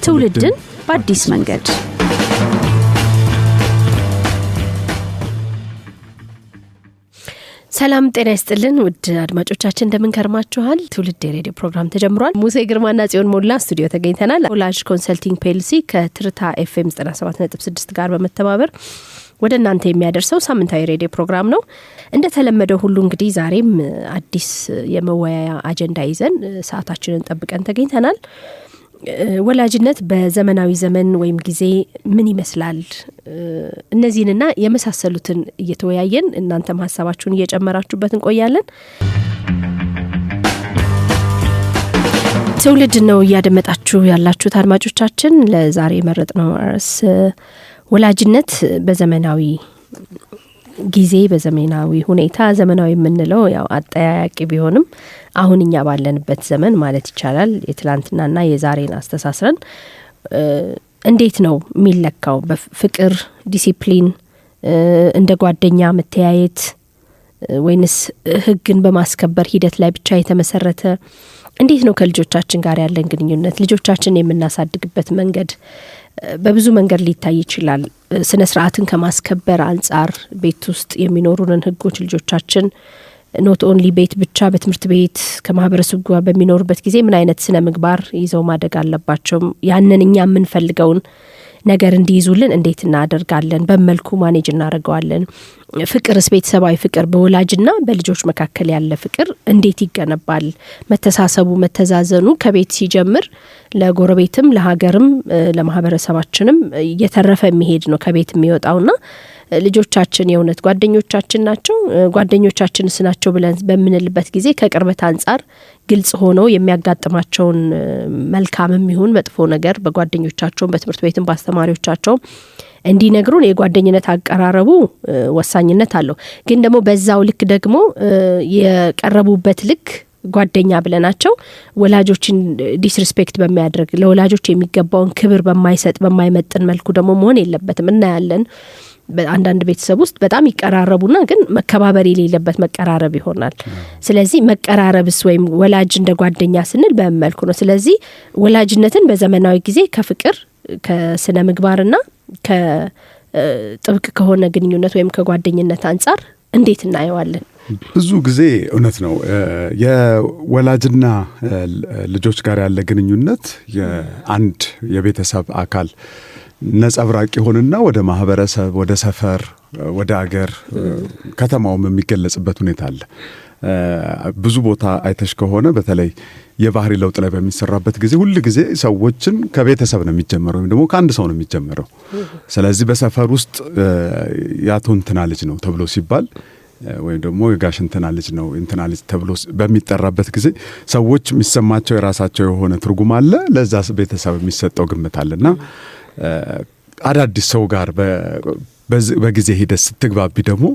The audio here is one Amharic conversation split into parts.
ትውልድን በአዲስ መንገድ። ሰላም ጤና ይስጥልን ውድ አድማጮቻችን፣ እንደምን ከርማችኋል? ትውልድ የሬዲዮ ፕሮግራም ተጀምሯል። ሙሴ ግርማና ጽዮን ሞላ ስቱዲዮ ተገኝተናል። ወላጅ Consulting PLC ከትርታ ኤፍኤም 97.6 ጋር በመተባበር ወደ እናንተ የሚያደርሰው ሳምንታዊ ሬዲዮ ፕሮግራም ነው። እንደተለመደው ሁሉ እንግዲህ ዛሬም አዲስ የመወያያ አጀንዳ ይዘን ሰዓታችንን ጠብቀን ተገኝተናል። ወላጅነት በዘመናዊ ዘመን ወይም ጊዜ ምን ይመስላል? እነዚህንና የመሳሰሉትን እየተወያየን እናንተም ሀሳባችሁን እየጨመራችሁበት እንቆያለን። ትውልድ ነው እያደመጣችሁ ያላችሁት አድማጮቻችን። ለዛሬ የመረጥነው ርዕስ ወላጅነት በዘመናዊ ጊዜ፣ በዘመናዊ ሁኔታ፣ ዘመናዊ የምንለው ያው አጠያያቂ ቢሆንም አሁን እኛ ባለንበት ዘመን ማለት ይቻላል፣ የትላንትናና የዛሬን አስተሳስረን እንዴት ነው የሚለካው? በፍቅር፣ ዲሲፕሊን፣ እንደ ጓደኛ መተያየት ወይንስ ሕግን በማስከበር ሂደት ላይ ብቻ የተመሰረተ? እንዴት ነው ከልጆቻችን ጋር ያለን ግንኙነት? ልጆቻችን የምናሳድግበት መንገድ በብዙ መንገድ ሊታይ ይችላል። ስነ ስርዓትን ከማስከበር አንጻር ቤት ውስጥ የሚኖሩንን ህጎች ልጆቻችን not only ቤት ብቻ፣ በትምህርት ቤት ከማህበረሰቡ ጋር በሚኖሩበት ጊዜ ምን አይነት ስነ ምግባር ይዘው ማደግ አለባቸው? ያንን እኛ የምንፈልገውን ነገር እንዲይዙልን እንዴት እናደርጋለን? በመልኩ manage እናደርገዋለን? ፍቅርስ፣ ቤተሰባዊ ፍቅር በወላጅና በልጆች መካከል ያለ ፍቅር እንዴት ይገነባል? መተሳሰቡ፣ መተዛዘኑ ከቤት ሲጀምር ለጎረቤትም፣ ለሀገርም፣ ለማህበረሰባችንም እየተረፈ የሚሄድ ነው ከቤት የሚወጣውና ልጆቻችን የእውነት ጓደኞቻችን ናቸው፣ ጓደኞቻችንስ ናቸው ብለን በምንልበት ጊዜ ከቅርበት አንጻር ግልጽ ሆነው የሚያጋጥማቸውን መልካምም ይሁን መጥፎ ነገር በጓደኞቻቸውም፣ በትምህርት ቤትም፣ በአስተማሪዎቻቸውም እንዲነግሩን የጓደኝነት አቀራረቡ ወሳኝነት አለው። ግን ደግሞ በዛው ልክ ደግሞ የቀረቡበት ልክ ጓደኛ ብለናቸው ወላጆችን disrespect በሚያደርግ፣ ለወላጆች የሚገባውን ክብር በማይሰጥ፣ በማይመጥን መልኩ ደግሞ መሆን የለበትም። እናያለን፣ በአንዳንድ ቤተሰብ ውስጥ በጣም ይቀራረቡና ግን መከባበር የሌለበት መቀራረብ ይሆናል። ስለዚህ መቀራረብስ ወይም ወላጅ እንደ ጓደኛ ስንል በምን መልኩ ነው? ስለዚህ ወላጅነትን በዘመናዊ ጊዜ ከፍቅር፣ ከስነ ምግባርና ከጥብቅ ከሆነ ግንኙነት ወይም ከጓደኝነት አንጻር እንዴት እናየዋለን? ብዙ ጊዜ እውነት ነው፣ የወላጅና ልጆች ጋር ያለ ግንኙነት የአንድ የቤተሰብ አካል ነጸብራቅ ይሆንና ወደ ማህበረሰብ፣ ወደ ሰፈር፣ ወደ አገር፣ ከተማውም የሚገለጽበት ሁኔታ አለ። ብዙ ቦታ አይተሽ ከሆነ በተለይ የባህሪ ለውጥ ላይ በሚሰራበት ጊዜ ሁል ጊዜ ሰዎችን ከቤተሰብ ነው የሚጀመረው ወይም ደግሞ ከአንድ ሰው ነው የሚጀመረው። ስለዚህ በሰፈር ውስጥ የአቶ እንትና ልጅ ነው ተብሎ ሲባል ወይም ደግሞ የጋሽ እንትና ልጅ ነው፣ እንትና ልጅ ተብሎ በሚጠራበት ጊዜ ሰዎች የሚሰማቸው የራሳቸው የሆነ ትርጉም አለ። ለዛ ቤተሰብ የሚሰጠው ግምት አለና አዳዲስ ሰው ጋር በጊዜ ሂደት ስትግባቢ ደግሞ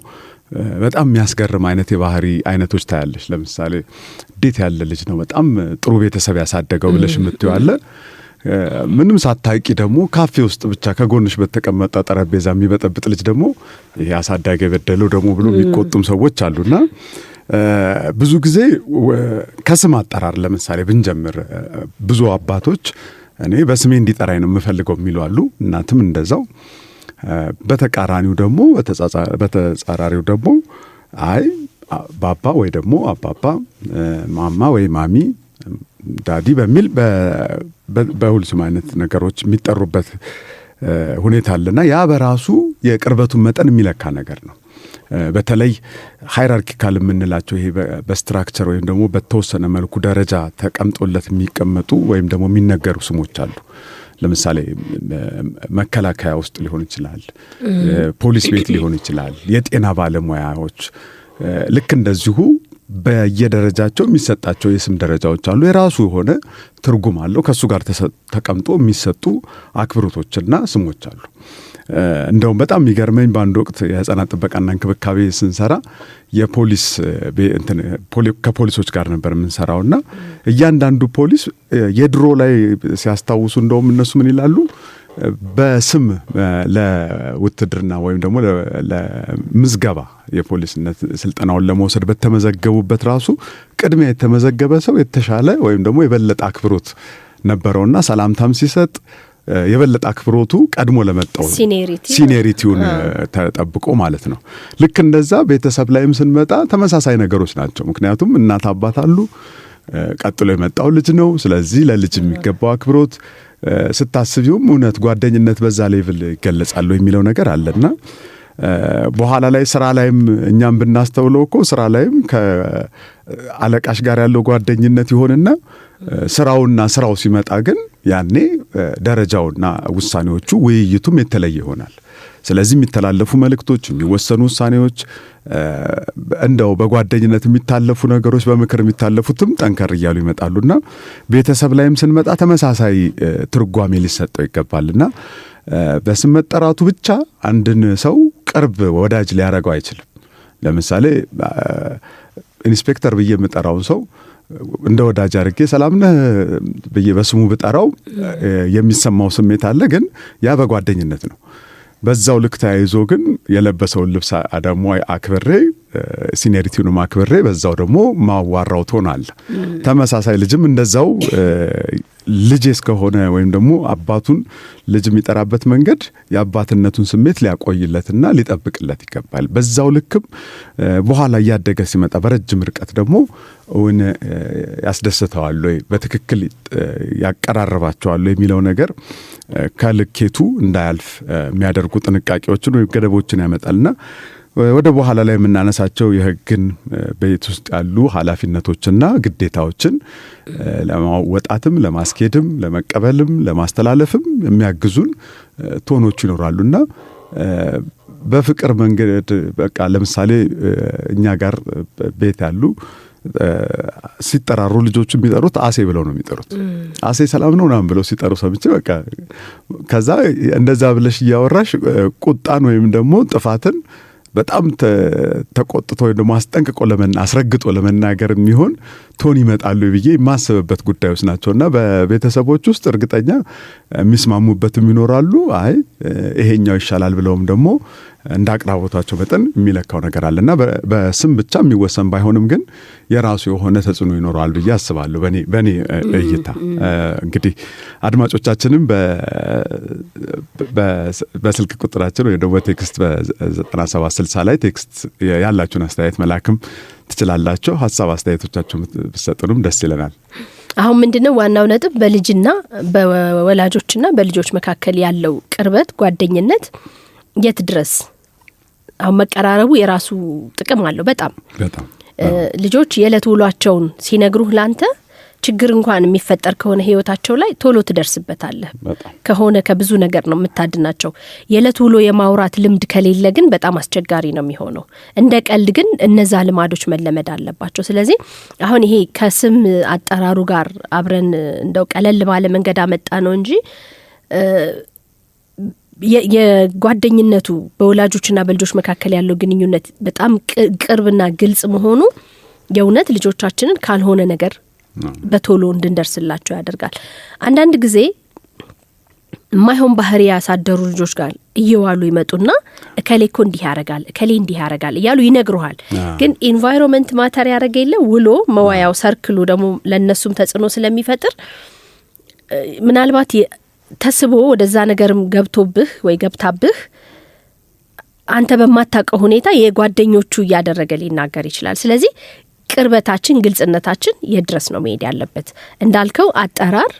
በጣም የሚያስገርም አይነት የባህሪ አይነቶች ታያለሽ። ለምሳሌ እንዴት ያለ ልጅ ነው፣ በጣም ጥሩ ቤተሰብ ያሳደገው ብለሽ የምትይው አለ። ምንም ሳታቂ ደግሞ ካፌ ውስጥ ብቻ ከጎንሽ በተቀመጠ ጠረጴዛ የሚበጠብጥ ልጅ ደግሞ ይሄ አሳዳጊ የበደለው ደግሞ ብሎ የሚቆጡም ሰዎች አሉና ብዙ ጊዜ ከስም አጠራር ለምሳሌ ብንጀምር ብዙ አባቶች እኔ በስሜ እንዲጠራኝ ነው የምፈልገው የሚሉ አሉ። እናትም እንደዛው። በተቃራኒው ደግሞ፣ በተጻራሪው ደግሞ አይ ባባ ወይ ደግሞ አባባ፣ ማማ ወይ ማሚ፣ daddy በሚል በሁሉም አይነት ነገሮች የሚጠሩበት ሁኔታ አለና ያ በራሱ የቅርበቱን መጠን የሚለካ ነገር ነው። በተለይ hierarchical የምንላቸው ይሄ በ structure ወይም ደግሞ በተወሰነ መልኩ ደረጃ ተቀምጦለት የሚቀመጡ ወይም ደግሞ የሚነገሩ ስሞች አሉ። ለምሳሌ መከላከያ ውስጥ ሊሆን ይችላል፣ ፖሊስ ቤት ሊሆን ይችላል፣ የጤና ባለሙያዎች ልክ እንደዚሁ በየደረጃቸው የሚሰጣቸው የስም ደረጃዎች አሉ። የራሱ የሆነ ትርጉም አለው። ከእሱ ጋር ተቀምጦ የሚሰጡ አክብሮቶችና ስሞች አሉ። እንደውም በጣም የሚገርመኝ በአንድ ወቅት የህፃናት ጥበቃና እንክብካቤ ስንሰራ የፖሊስ ከፖሊሶች ጋር ነበር የምንሰራውና እያንዳንዱ ፖሊስ የድሮ ላይ ሲያስታውሱ እንደውም እነሱ ምን ይላሉ፣ በስም ለውትድርና ወይም ደግሞ ለምዝገባ የፖሊስነት ስልጠናውን ለመውሰድ በተመዘገቡበት ራሱ ቅድሚያ የተመዘገበ ሰው የተሻለ ወይም ደግሞ የበለጠ አክብሮት ነበረውና ሰላምታም ሲሰጥ የበለጠ አክብሮቱ ቀድሞ ለመጣው seniority ውን ተጠብቆ ማለት ነው። ልክ እንደዛ ቤተሰብ ላይም ስንመጣ ተመሳሳይ ነገሮች ናቸው። ምክንያቱም እናት አባት አሉ፣ ቀጥሎ የመጣው ልጅ ነው። ስለዚህ ለልጅ የሚገባው አክብሮት ስታስቢውም እውነት ጓደኝነት በዛ level ይገለጻሉ የሚለው ነገር አለና በኋላ ላይ ስራ ላይም እኛም ብናስተውለው እኮ ስራ ላይም ከአለቃሽ ጋር ያለው ጓደኝነት ይሆንና ስራውና ስራው ሲመጣ ግን ያኔ ደረጃውና ውሳኔዎቹ ውይይቱም የተለየ ይሆናል። ስለዚህ የሚተላለፉ መልእክቶች፣ የሚወሰኑ ውሳኔዎች፣ እንደው በጓደኝነት የሚታለፉ ነገሮች፣ በምክር የሚታለፉትም ጠንከር እያሉ ይመጣሉና ቤተሰብ ላይም ስንመጣ ተመሳሳይ ትርጓሜ ሊሰጠው ይገባልና በስም መጠራቱ ብቻ አንድን ሰው ቅርብ ወዳጅ ሊያደርገው አይችልም። ለምሳሌ ኢንስፔክተር ብዬ የምጠራውን ሰው እንደ ወዳጅ አድርጌ ሰላም ነህ ብዬ በስሙ ብጠራው የሚሰማው ስሜት አለ፣ ግን ያ በጓደኝነት ነው። በዛው ልክ ተያይዞ ግን የለበሰውን ልብስ ደግሞ አክብሬ seniority ውንም አክብሬ በዛው ደግሞ ማዋራው tone አለ። ተመሳሳይ ልጅም እንደዛው ልጅ እስከሆነ ወይም ደግሞ አባቱን ልጅ የሚጠራበት መንገድ የአባትነቱን ስሜት ሊያቆይለትና ሊጠብቅለት ይገባል። በዛው ልክም በኋላ እያደገ ሲመጣ በረጅም ርቀት ደግሞ እውን ያስደስተዋል ወይ፣ በትክክል ያቀራርባቸዋል የሚለው ነገር ከልኬቱ እንዳያልፍ የሚያደርጉ ጥንቃቄዎችን ወይም ገደቦችን ያመጣልና ወደ በኋላ ላይ የምናነሳቸው የሕግን ቤት ውስጥ ያሉ ኃላፊነቶችና ግዴታዎችን ለማወጣትም ለማስኬድም ለመቀበልም ለማስተላለፍም የሚያግዙን tone ኦች ይኖራሉና በፍቅር መንገድ በቃ ለምሳሌ እኛ ጋር ቤት ያሉ ሲጠራሩ ልጆቹ የሚጠሩት አሴ ብለው ነው የሚጠሩት። አሴ ሰላም ነው ምናምን ብለው ሲጠሩ ሰምቼ በቃ ከዛ እንደዛ ብለሽ እያወራሽ ቁጣን ወይም ደግሞ ጥፋትን በጣም ተቆጥቶ ወይም ደግሞ አስጠንቅቆ አስረግጦ ለመናገር የሚሆን tone ይመጣሉ ብዬ የማስብበት ጉዳዮች ናቸውና በቤተሰቦች ውስጥ እርግጠኛ የሚስማሙበትም ይኖራሉ። አይ ይሄኛው ይሻላል ብለውም ደግሞ እንደ አቅራቦታቸው መጠን የሚለካው ነገር አለና በስም ብቻ የሚወሰን ባይሆንም ግን የራሱ የሆነ ተጽዕኖ ይኖረዋል ብዬ አስባለሁ በኔ እይታ። እንግዲህ አድማጮቻችንም በስልክ ቁጥራችን ወይ ደግሞ text በ9760 ላይ text ያላችሁን አስተያየት መላክም ትችላላችሁ። ሐሳብ አስተያየቶቻችሁን ብትሰጡንም ደስ ይለናል። አሁን ምንድነው ዋናው ነጥብ በልጅና በወላጆችና በልጆች መካከል ያለው ቅርበት ጓደኝነት የት ድረስ አሁን መቀራረቡ የራሱ ጥቅም አለው። በጣም በጣም ልጆች የዕለት ውሏቸውን ሲነግሩህ ላንተ ችግር እንኳን የሚፈጠር ከሆነ ህይወታቸው ላይ ቶሎ ትደርስበታለህ። ከሆነ ከብዙ ነገር ነው የምታድናቸው። የዕለት ውሎ የማውራት ልምድ ከሌለ ግን በጣም አስቸጋሪ ነው የሚሆነው። እንደ ቀልድ ግን እነዛ ልማዶች መለመድ አለባቸው። ስለዚህ አሁን ይሄ ከስም አጠራሩ ጋር አብረን እንደው ቀለል ባለ መንገድ አመጣ ነው እንጂ የጓደኝነቱ በወላጆችና በልጆች መካከል ያለው ግንኙነት በጣም ቅርብና ግልጽ መሆኑ የእውነት ልጆቻችንን ካልሆነ ነገር በቶሎ እንድንደርስላቸው ያደርጋል። አንዳንድ ጊዜ የማይሆን ባህሪ ያሳደሩ ልጆች ጋር እየዋሉ ይመጡና እከሌ እኮ እንዲህ ያደርጋል፣ እከሌ እንዲህ ያደርጋል እያሉ ይነግሩሃል። ግን environment matter ያደረገ የለ ውሎ መዋያው circle ኡ ደግሞ ለነሱም ተጽዕኖ ስለሚፈጥር ምናልባት ተስቦ ወደዛ ነገርም ገብቶብህ ወይ ገብታብህ አንተ በማታውቀው ሁኔታ የጓደኞቹ እያደረገ ሊናገር ይችላል። ስለዚህ ቅርበታችን ግልጽነታችን የድረስ ነው መሄድ ያለበት። እንዳልከው አጠራር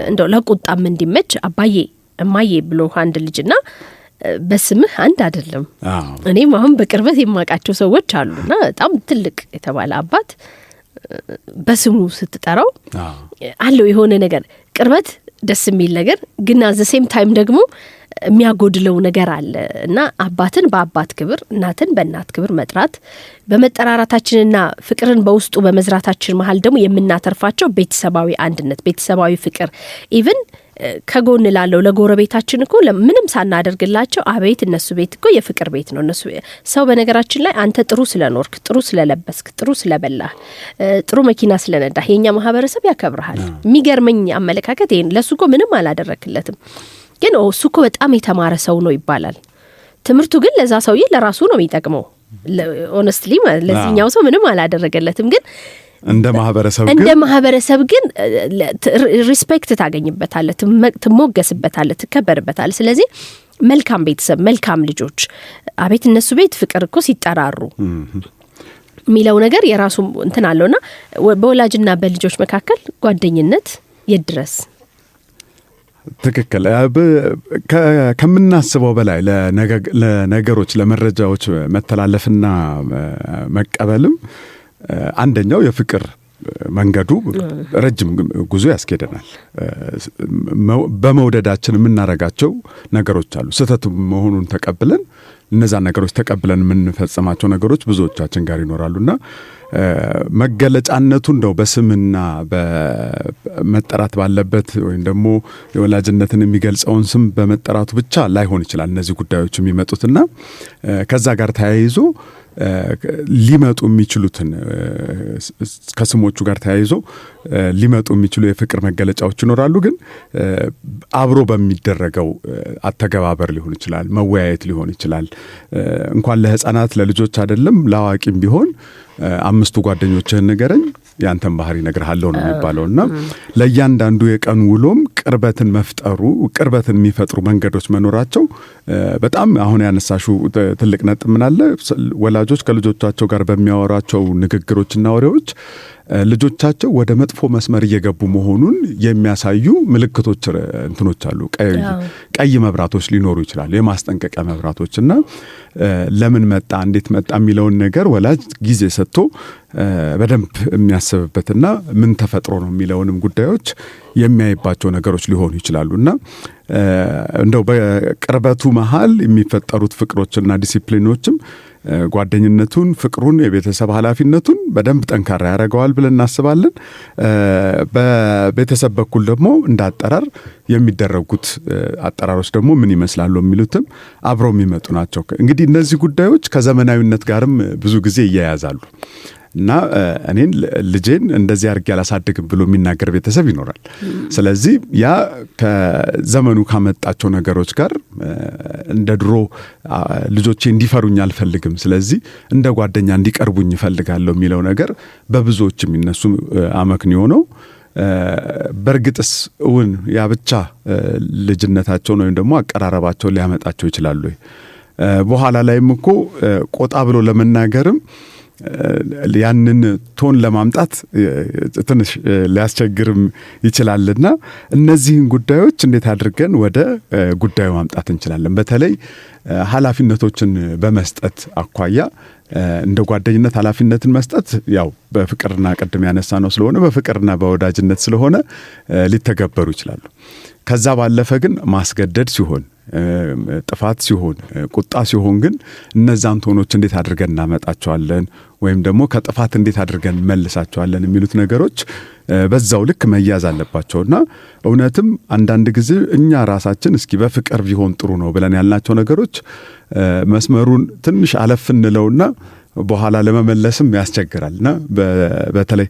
እንደው ለቁጣም እንዲመች አባዬ እማዬ ብሎ አንድ ልጅና በስምህ አንድ አይደለም። እኔም አሁን በቅርበት የማውቃቸው ሰዎች አሉና በጣም ትልቅ የተባለ አባት በስሙ ስትጠራው አለው የሆነ ነገር ቅርበት ደስ የሚል ነገር ግን at the same time ደግሞ የሚያጎድለው ነገር አለ እና አባትን በአባት ክብር እናትን በእናት ክብር መጥራት በመጠራራታችንና ፍቅርን በውስጡ በመዝራታችን መሀል ደግሞ የምናተርፋቸው ቤተሰባዊ አንድነት፣ ቤተሰባዊ ፍቅር even ከጎን ላለው ለጎረቤታችን እኮ ምንም ሳናደርግላቸው አቤት እነሱ ቤት እኮ የፍቅር ቤት ነው። እነሱ ሰው በነገራችን ላይ አንተ ጥሩ ስለኖርክ፣ ጥሩ ስለለበስክ፣ ጥሩ ስለበላህ፣ ጥሩ መኪና ስለነዳህ የኛ ማህበረሰብ ያከብርሃል። የሚገርመኝ አመለካከት ይሄን ለሱ እኮ ምንም አላደረክለትም፣ ግን እሱ እኮ በጣም የተማረ ሰው ነው ይባላል። ትምህርቱ ግን ለዛ ሰውዬ ለራሱ ነው የሚጠቅመው። Honestly ለዚህኛው ሰው ምንም አላደረገለትም፣ ግን እንደ ማህበረሰብ ግን እንደ ማህበረሰብ ግን respect ታገኝበታለህ፣ ትሞገስበታለህ፣ ትከበርበታለህ። ስለዚህ መልካም ቤተሰብ፣ መልካም ልጆች፣ አቤት እነሱ ቤት ፍቅር እኮ ሲጠራሩ የሚለው ነገር የራሱ እንትን አለውና በወላጅና በልጆች መካከል ጓደኝነት የት ድረስ? ትክክል። ከምናስበው በላይ ለነገሮች ለመረጃዎች መተላለፍና መቀበልም አንደኛው የፍቅር መንገዱ ረጅም ጉዞ ያስኬደናል። በመውደዳችን የምናረጋቸው ነገሮች አሉ። ስህተት መሆኑን ተቀብለን እነዛን ነገሮች ተቀብለን የምንፈጽማቸው ነገሮች ብዙዎቻችን ጋር ይኖራሉና መገለጫነቱ እንደው በስምና በመጠራት ባለበት ወይም ደግሞ የወላጅነትን የሚገልጸውን ስም በመጠራቱ ብቻ ላይሆን ይችላል እነዚህ ጉዳዮች የሚመጡትና ከዛ ጋር ተያይዞ ሊመጡ የሚችሉትን ከስሞቹ ጋር ተያይዞ ሊመጡ የሚችሉ የፍቅር መገለጫዎች ይኖራሉ። ግን አብሮ በሚደረገው አተገባበር ሊሆን ይችላል፣ መወያየት ሊሆን ይችላል። እንኳን ለህፃናት ለልጆች አይደለም ለአዋቂም ቢሆን 5 ጓደኞችህን ንገረኝ ያንተን ባህሪ እነግርሃለሁ ነው የሚባለውና ለእያንዳንዱ የቀን ውሎም ቅርበትን መፍጠሩ ቅርበትን የሚፈጥሩ መንገዶች መኖራቸው በጣም አሁን ያነሳሽው ትልቅ ነጥብ ምን አለ፣ ወላጆች ከልጆቻቸው ጋር በሚያወራቸው ንግግሮችና ወሬዎች ልጆቻቸው ወደ መጥፎ መስመር እየገቡ መሆኑን የሚያሳዩ ምልክቶች እንትኖች አሉ። ቀይ መብራቶች ሊኖሩ ይችላሉ፣ የማስጠንቀቂያ መብራቶችና ለምን መጣ እንዴት መጣ የሚለውን ነገር ወላጅ ጊዜ ሰጥቶ በደንብ የሚያስብበትና ምን ተፈጥሮ ነው የሚለውንም ጉዳዮች የሚያይባቸው ነገሮች ሊሆኑ ይችላሉና እንደው በቅርበቱ መሃል የሚፈጠሩት ፍቅሮችና ዲሲፕሊኖችም ጓደኝነቱን፣ ፍቅሩን፣ የቤተሰብ ኃላፊነቱን በደንብ ጠንካራ ያደርገዋል ብለን እናስባለን። በቤተሰብ በኩል ደግሞ እንደ አጠራር የሚደረጉት አጠራሮች ደግሞ ምን ይመስላሉ የሚሉትም አብረው የሚመጡ ናቸው። እንግዲህ እነዚህ ጉዳዮች ከዘመናዊነት ጋርም ብዙ ጊዜ ይያያዛሉ እና እኔን ልጄን እንደዚህ አድርጌ አላሳድግም ብሎ የሚናገር ቤተሰብ ይኖራል። ስለዚህ ያ ከዘመኑ ካመጣቸው ነገሮች ጋር እንደ ድሮ ልጆቼ እንዲፈሩኝ አልፈልግም፣ ስለዚህ እንደ ጓደኛ እንዲቀርቡኝ እፈልጋለሁ የሚለው ነገር በብዙዎች የሚነሱ አመክንዮ ነው። በእርግጥስ እውን ያ ብቻ ልጅነታቸውን ወይም ደግሞ አቀራረባቸውን ሊያመጣቸው ይችላሉ? በኋላ ላይም እኮ ቆጣ ብሎ ለመናገርም ያንን ቶን ለማምጣት ትንሽ ሊያስቸግርም ይችላልና እነዚህን ጉዳዮች እንዴት አድርገን ወደ ጉዳዩ ማምጣት እንችላለን? በተለይ ኃላፊነቶችን በመስጠት አኳያ እንደ ጓደኝነት ኃላፊነትን መስጠት ያው በፍቅርና ቅድም ያነሳነው ስለሆነ በፍቅርና በወዳጅነት ስለሆነ ሊተገበሩ ይችላሉ። ከዛ ባለፈ ግን ማስገደድ ሲሆን፣ ጥፋት ሲሆን፣ ቁጣ ሲሆን ግን እነዛን ቶኖች እንዴት አድርገን እናመጣቸዋለን ወይም ደግሞ ከጥፋት እንዴት አድርገን መልሳቸዋለን የሚሉት ነገሮች በዛው ልክ መያዝ አለባቸውና እውነትም አንዳንድ ጊዜ እኛ ራሳችን እስኪ በፍቅር ቢሆን ጥሩ ነው ብለን ያልናቸው ነገሮች መስመሩን ትንሽ አለፍ እንለውና በኋላ ለመመለስም ያስቸግራልና በተለይ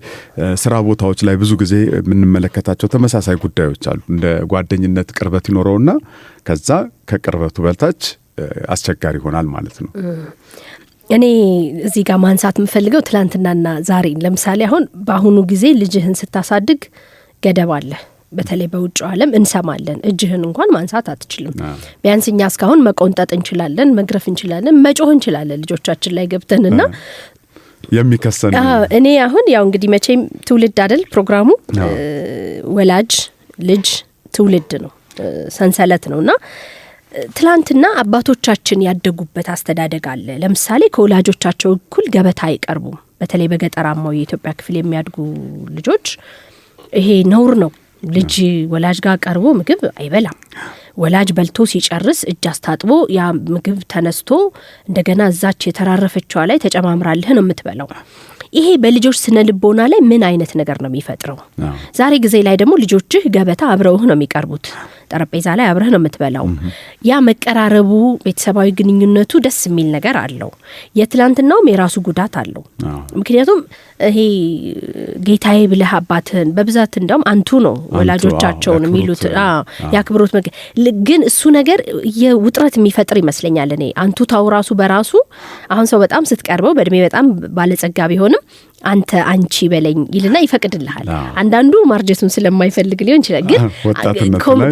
ስራ ቦታዎች ላይ ብዙ ጊዜ የምንመለከታቸው ተመሳሳይ ጉዳዮች አሉ። እንደ ጓደኝነት ቅርበት ይኖረውና ከዛ ከቅርበቱ በታች አስቸጋሪ ይሆናል ማለት ነው። እኔ እዚህ ጋር ማንሳት የምፈልገው ትላንትናና ዛሬን፣ ለምሳሌ አሁን በአሁኑ ጊዜ ልጅህን ስታሳድግ ገደብ አለ። በተለይ በውጭው ዓለም እንሰማለን፣ እጅህን እንኳን ማንሳት አትችልም። ቢያንስ እኛ እስካሁን መቆንጠጥ እንችላለን፣ መግረፍ እንችላለን፣ መጮህ እንችላለን ልጆቻችን ላይ ገብተንና የሚከሰን እኔ አሁን ያው እንግዲህ መቼም ትውልድ አይደል ፕሮግራሙ፣ ወላጅ ልጅ ትውልድ ነው፣ ሰንሰለት ነውና ትላንትና አባቶቻችን ያደጉበት አስተዳደግ አለ። ለምሳሌ ከወላጆቻቸው እኩል ገበታ አይቀርቡም። በተለይ በገጠራማው የኢትዮጵያ ክፍል የሚያድጉ ልጆች ይሄ ነውር ነው። ልጅ ወላጅ ጋር ቀርቦ ምግብ አይበላም። ወላጅ በልቶ ሲጨርስ እጅ አስታጥቦ ያ ምግብ ተነስቶ እንደገና እዛች የተራረፈችዋ ላይ ተጨማምራልህ ነው የምትበላው። ይሄ በልጆች ስነ ልቦና ላይ ምን አይነት ነገር ነው የሚፈጥረው? ዛሬ ጊዜ ላይ ደግሞ ልጆችህ ገበታ አብረውህ ነው የሚቀርቡት፣ ጠረጴዛ ላይ አብረህ ነው የምትበላው። ያ መቀራረቡ ቤተሰባዊ ግንኙነቱ ደስ የሚል ነገር አለው። የትላንትናውም የራሱ ጉዳት አለው። ምክንያቱም ይሄ ጌታዬ ብለህ አባትህን በብዛት እንደውም አንቱ ነው ወላጆቻቸውን የሚሉት የአክብሮት ግን እሱ ነገር የውጥረት የሚፈጥር ይመስለኛል። እኔ አንቱታው ራሱ በራሱ አሁን ሰው በጣም ስትቀርበው በእድሜ በጣም ባለጸጋ ቢሆንም አንተ፣ አንቺ በለኝ ይልና ይፈቅድልሃል። አንዳንዱ ማርጀቱን ስለማይፈልግ ሊሆን ይችላል። ግን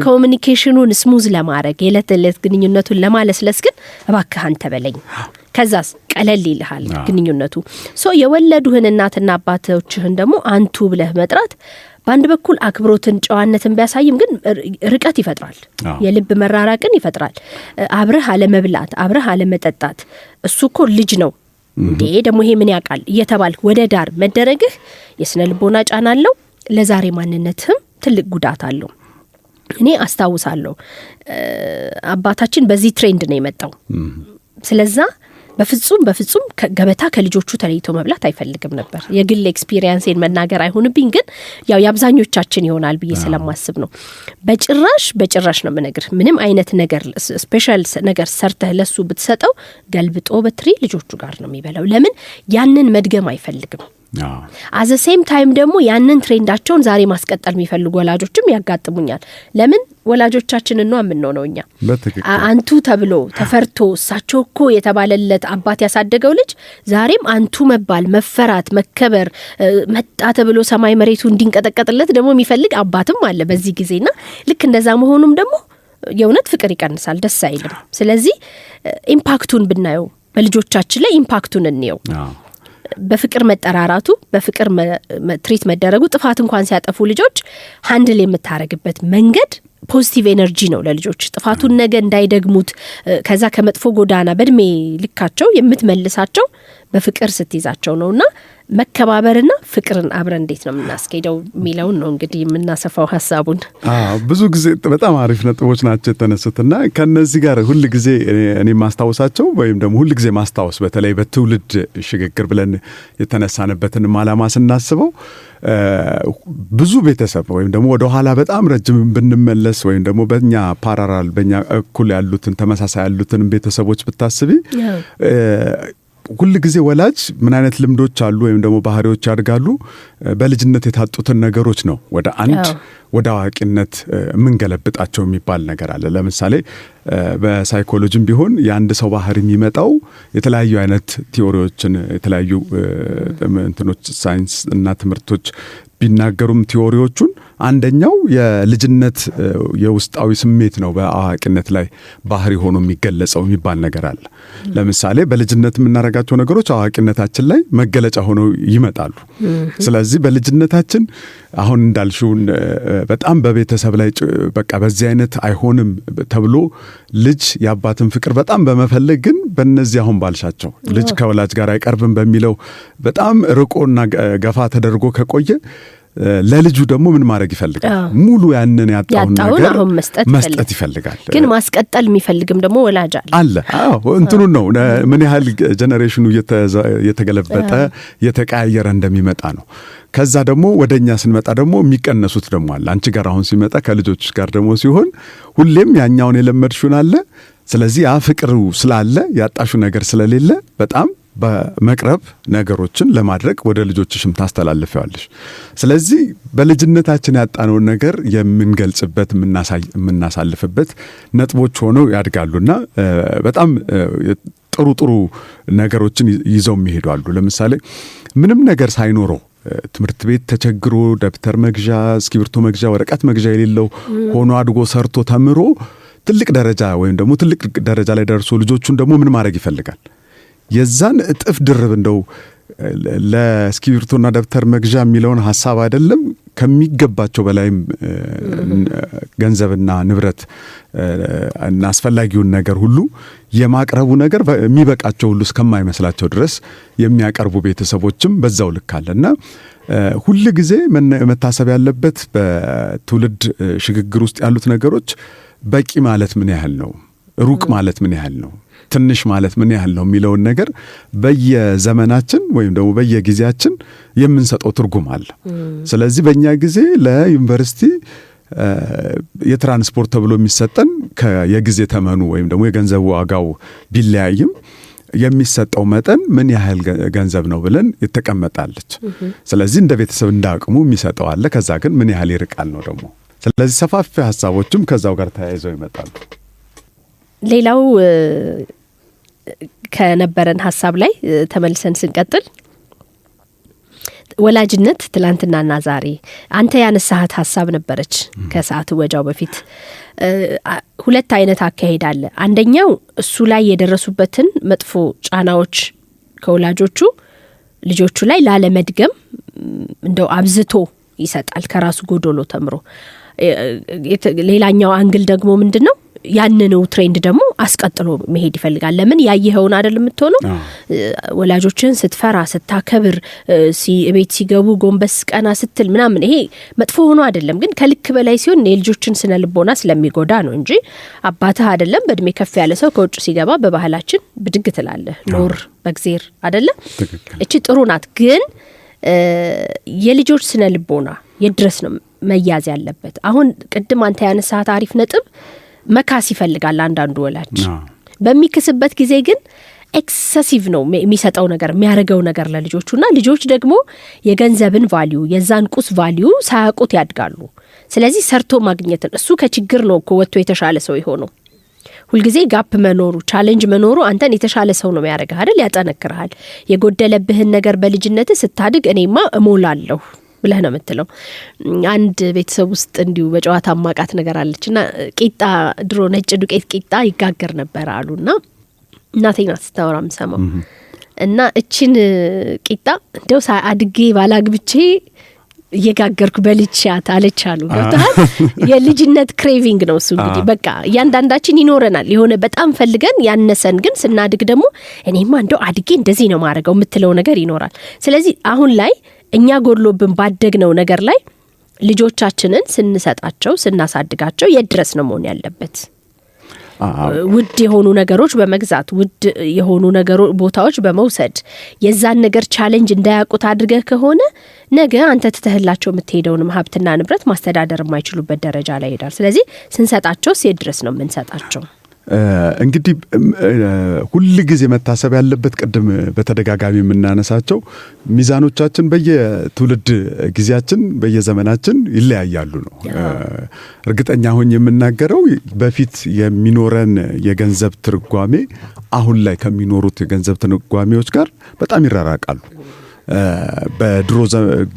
communication ኑን smooth ለማድረግ፣ የዕለት ዕለት ግንኙነቱን ለማለስለስ ግን እባክህ አንተ በለኝ። ከዛስ ቀለል ይልሃል ግንኙነቱ። So የወለዱህን እናትና አባቶችህን ደግሞ አንቱ ብለህ መጥራት በአንድ በኩል አክብሮትን፣ ጨዋነትን ቢያሳይም ግን ርቀት ይፈጥራል። የልብ መራራቅን ይፈጥራል። አብረህ አለመብላት፣ አብረህ አለመጠጣት፣ እሱ እኮ ልጅ ነው እንዴ፣ ደግሞ ይሄ ምን ያውቃል እየተባልክ ወደ ዳር መደረግህ የስነ ልቦና ጫና አለው። ለዛሬ ማንነትህም ትልቅ ጉዳት አለው። እኔ አስታውሳለሁ፣ አባታችን በዚህ trend ነው የመጣው። ስለዛ በፍጹም በፍጹም ገበታ ከልጆቹ ተለይቶ መብላት አይፈልግም ነበር። የግል experience ኤን መናገር አይሆንብኝ፣ ግን ያው የአብዛኞቻችን ይሆናል ብዬ ስለማስብ ነው። በጭራሽ በጭራሽ ነው የምነግርህ። ምንም አይነት ነገር፣ special ነገር ሰርተህ ለሱ ብትሰጠው ገልብጦ በትሪ ልጆቹ ጋር ነው የሚበላው። ለምን? ያንን መድገም አይፈልግም። At the same time ደግሞ ያንን trend ኣቸውን ዛሬ ማስቀጠል የሚፈልጉ ወላጆችም ያጋጥሙኛል። ለምን? ወላጆቻችንን ነው የምንሆነው እኛ። አንቱ ተብሎ ተፈርቶ፣ እሳቸው እኮ የተባለለት አባት ያሳደገው ልጅ ዛሬም አንቱ መባል፣ መፈራት፣ መከበር፣ መጣ ተብሎ ሰማይ መሬቱ እንዲንቀጠቀጥለት ደግሞ የሚፈልግ አባትም አለ በዚህ ጊዜና ልክ እንደዛ መሆኑም ደግሞ የእውነት ፍቅር ይቀንሳል፣ ደስ አይልም። ስለዚህ impact ኡን ብናየው፣ በልጆቻችን ላይ impact ኡን እንየው። በፍቅር መጠራራቱ፣ በፍቅር treat መደረጉ፣ ጥፋት እንኳን ሲያጠፉ ልጆች handle የምታደርግበት መንገድ positive energy ነው ለልጆች። ጥፋቱን ነገ እንዳይደግሙት ከዛ ከመጥፎ ጎዳና በእድሜ ልካቸው የምትመልሳቸው በፍቅር ስትይዛቸው ነው። እና መከባበርና ፍቅርን አብረን እንዴት ነው የምናስኬደው የሚለውን ነው እንግዲህ የምናሰፋው ሀሳቡን። ብዙ ጊዜ በጣም አሪፍ ነጥቦች ናቸው የተነሱትና ከነዚህ ጋር ሁል ጊዜ እኔ ማስታወሳቸው ወይም ደግሞ ሁል ጊዜ ማስታወስ፣ በተለይ በትውልድ ሽግግር ብለን የተነሳንበትን ዓላማ ስናስበው፣ ብዙ ቤተሰብ ወይም ደግሞ ወደኋላ በጣም ረጅም ብንመለስ ወይም ደግሞ በእኛ parallel፣ በእኛ እኩል ያሉትን፣ ተመሳሳይ ያሉትን ቤተሰቦች ብታስቢ፣ ሁል ጊዜ ወላጅ ምን አይነት ልምዶች አሉ ወይም ደግሞ ባህሪዎች ያድጋሉ? በልጅነት የታጡትን ነገሮች ነው ወደ አንድ ወደ አዋቂነት የምንገለብጣቸው የሚባል ነገር አለ። ለምሳሌ በሳይኮሎጂም ቢሆን የአንድ ሰው ባህሪ የሚመጣው፣ የተለያዩ አይነት theory ዎችን፣ የተለያዩ እንትኖች፣ ሳይንስ እና ትምህርቶች ቢናገሩም theory ዎቹን፣ አንደኛው የልጅነት የውስጣዊ ስሜት ነው በአዋቂነት ላይ ባህሪ ሆኖ የሚገለጸው የሚባል ነገር አለ። ለምሳሌ በልጅነት የምናደርጋቸው ነገሮች አዋቂነታችን ላይ መገለጫ ሆነው ይመጣሉ። ስለዚህ በልጅነታችን አሁን እንዳልሽውን በጣም በቤተሰብ ላይ በቃ በዚህ አይነት አይሆንም ተብሎ ልጅ የአባትን ፍቅር በጣም በመፈለግ፣ ግን በእነዚህ አሁን ባልሻቸው ልጅ ከወላጅ ጋር አይቀርብም በሚለው በጣም ርቆና ገፋ ተደርጎ ከቆየ ለልጁ ደግሞ ምን ማድረግ ይፈልጋል? ሙሉ ያንን ያጣውን ነገር መስጠት ይፈልጋል። ግን ማስቀጠል የሚፈልግም ደግሞ ወላጅ አለ። አለ። አዎ፣ እንትኑን ነው፣ ምን ያህል generation ኑ እየተገለበጠ እየተቀያየረ እንደሚመጣ ነው። ከዛ ደግሞ ወደ እኛ ስንመጣ ደግሞ የሚቀነሱት ደግሞ አለ። አንቺ ጋር አሁን ሲመጣ፣ ከልጆች ጋር ደግሞ ሲሆን ሁሌም ያኛውን የለመድሽውን አለ። ስለዚህ ያ ፍቅሩ ስላለ፣ ያጣሹ ነገር ስለሌለ በጣም በመቅረብ ነገሮችን ለማድረግ ወደ ልጆችሽም ታስተላልፊዋለሽ። ስለዚህ በልጅነታችን ያጣነውን ነገር የምንገልጽበት፣ የምናሳልፍበት ነጥቦች ሆነው ያድጋሉና በጣም ጥሩ ጥሩ ነገሮችን ይዘው የሚሄዱ አሉ። ለምሳሌ ምንም ነገር ሳይኖረው፣ ትምህርት ቤት ተቸግሮ፣ ደብተር መግዣ፣ እስክሪብቶ መግዣ፣ ወረቀት መግዣ የሌለው ሆኖ አድጎ፣ ሰርቶ፣ ተምሮ ትልቅ ደረጃ ወይም ደግሞ ትልቅ ደረጃ ላይ ደርሶ ልጆቹን ደግሞ ምን ማድረግ ይፈልጋል? የዛን እጥፍ ድርብ፣ እንደው ለእስክሪብቶና ደብተር መግዣ የሚለውን ሀሳብ አይደለም፣ ከሚገባቸው በላይም ገንዘብና ንብረት እና አስፈላጊውን ነገር ሁሉ የማቅረቡ ነገር የሚበቃቸው ሁሉ እስከማይመስላቸው ድረስ የሚያቀርቡ ቤተሰቦችም በዛው ልክ አለ። እና ሁል ጊዜ መታሰብ ያለበት በትውልድ ሽግግር ውስጥ ያሉት ነገሮች በቂ ማለት ምን ያህል ነው፣ ሩቅ ማለት ምን ያህል ነው፣ ትንሽ ማለት ምን ያህል ነው የሚለውን ነገር በየዘመናችን ወይም ደግሞ በየጊዜያችን የምንሰጠው ትርጉም አለ። ስለዚህ በእኛ ጊዜ ለዩኒቨርሲቲ የትራንስፖርት ተብሎ የሚሰጠን የጊዜ ተመኑ ወይም ደግሞ የገንዘቡ ዋጋው ቢለያይም የሚሰጠው መጠን ምን ያህል ገንዘብ ነው ብለን የተቀመጣለች። ስለዚህ እንደ ቤተሰብ እንደ አቅሙ የሚሰጠው አለ። ከዛ ግን ምን ያህል ይርቃል ነው ደግሞ። ስለዚህ ሰፋፊ ሀሳቦችም ከዛው ጋር ተያይዘው ይመጣሉ። ሌላው ከነበረን ሀሳብ ላይ ተመልሰን ስንቀጥል ወላጅነት ትላንትናና ዛሬ አንተ ያነሳሃት ሀሳብ ነበረች ከሰዓት ወጃው በፊት። ሁለት አይነት አካሄድ አለ። አንደኛው እሱ ላይ የደረሱበትን መጥፎ ጫናዎች ከወላጆቹ ልጆቹ ላይ ላለመድገም እንደው አብዝቶ ይሰጣል ከራሱ ጎዶሎ ተምሮ። ሌላኛው angle ደግሞ ምንድነው? ያንኑ trend ደግሞ አስቀጥሎ መሄድ ይፈልጋል። ለምን ያየኸውን አይደል የምትሆነው? ወላጆችን ስትፈራ፣ ስታከብር፣ ቤት ሲገቡ ጎንበስ ቀና ስትል ምናምን፣ ይሄ መጥፎ ሆኖ አይደለም፣ ግን ከልክ በላይ ሲሆን የልጆችን ስነ ልቦና ስለሚጎዳ ነው እንጂ አባትህ አይደለም በእድሜ ከፍ ያለ ሰው ከውጭ ሲገባ በባህላችን ብድግ ትላለህ፣ ኖር በእግዜር አይደለ? እቺ ጥሩ ናት። ግን የልጆች ስነ ልቦና የድረስ ነው መያዝ ያለበት። አሁን ቅድም አንተ ያነሳሃት አሪፍ ነጥብ፣ መካስ ይፈልጋል አንዳንዱ ወላጅ። በሚክስበት ጊዜ ግን excessive ነው የሚሰጠው ነገር፣ የሚያደርገው ነገር ለልጆቹና ልጆች ደግሞ የገንዘብን value፣ የዛን ቁስ value ሳያውቁት ያድጋሉ። ስለዚህ ሰርቶ ማግኘትን፣ እሱ ከችግር ነው እኮ ወጥቶ የተሻለ ሰው የሆነው። ሁልጊዜ gap መኖሩ፣ challenge መኖሩ አንተን የተሻለ ሰው ነው የሚያደርግህ አይደል? ያጠነክርሃል። የጎደለብህን ነገር በልጅነት ስታድግ እኔማ እሞላለሁ ብለህ ነው የምትለው። አንድ ቤተሰብ ውስጥ እንዲሁ በጨዋታ ማቃት ነገር አለች እና ቂጣ፣ ድሮ ነጭ ዱቄት ቂጣ ይጋገር ነበር አሉና እናቴ ናት ስታወራ የምሰማው። እና እችን ቂጣ እንደው አድጌ ባላግብቼ እየጋገርኩ በልቻት አለች አሉ። ገብቶሃል? የልጅነት craving ነው እሱ። እንግዲህ በቃ እያንዳንዳችን ይኖረናል የሆነ በጣም ፈልገን ያነሰን፣ ግን ስናድግ ደግሞ እኔማ እንደው አድጌ እንደዚህ ነው ማድረገው የምትለው ነገር ይኖራል። ስለዚህ አሁን ላይ እኛ ጎድሎብን ባደግነው ነገር ላይ ልጆቻችንን ስንሰጣቸው፣ ስናሳድጋቸው የት ድረስ ነው መሆን ያለበት? ውድ የሆኑ ነገሮች በመግዛት፣ ውድ የሆኑ ነገሮች ቦታዎች በመውሰድ የዛን ነገር challenge እንዳያውቁት አድርገህ ከሆነ ነገ አንተ ትተህላቸው የምትሄደውንም ሀብትና ንብረት ማስተዳደር የማይችሉበት ደረጃ ላይ ይሄዳል። ስለዚህ ስንሰጣቸው የት ድረስ ነው የምንሰጣቸው? እንግዲህ ሁል ጊዜ መታሰብ ያለበት ቅድም በተደጋጋሚ የምናነሳቸው ሚዛኖቻችን በየትውልድ ጊዜያችን በየዘመናችን ይለያያሉ ነው። እርግጠኛ ሆኜ የምናገረው በፊት የሚኖረን የገንዘብ ትርጓሜ አሁን ላይ ከሚኖሩት የገንዘብ ትርጓሜዎች ጋር በጣም ይራራቃሉ። በድሮ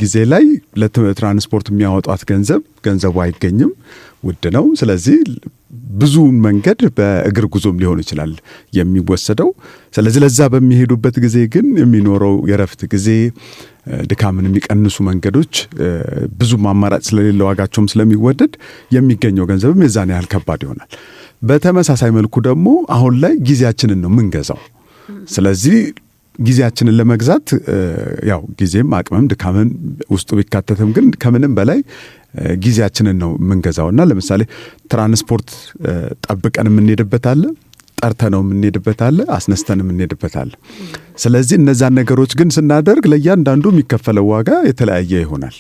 ጊዜ ላይ ለትራንስፖርት የሚያወጧት ገንዘብ፣ ገንዘቡ አይገኝም፣ ውድ ነው። ስለዚህ ብዙውን መንገድ በእግር ጉዞም ሊሆን ይችላል የሚወሰደው። ስለዚህ ለዛ በሚሄዱበት ጊዜ ግን የሚኖረው የረፍት ጊዜ፣ ድካምን የሚቀንሱ መንገዶች ብዙም አማራጭ ስለሌለ፣ ዋጋቸውም ስለሚወደድ የሚገኘው ገንዘብም የዛን ያህል ከባድ ይሆናል። በተመሳሳይ መልኩ ደግሞ አሁን ላይ ጊዜያችንን ነው የምንገዛው። ስለዚህ ጊዜያችንን ለመግዛት ያው ጊዜም አቅምም ድካምን ውስጡ ቢካተትም ግን ከምንም በላይ ጊዜያችንን ነው የምንገዛው እና ለምሳሌ ትራንስፖርት ጠብቀን የምንሄድበት አለ፣ ጠርተነው የምንሄድበት አለ፣ አስነስተን የምንሄድበት አለ። ስለዚህ እነዛን ነገሮች ግን ስናደርግ ለእያንዳንዱ የሚከፈለው ዋጋ የተለያየ ይሆናል።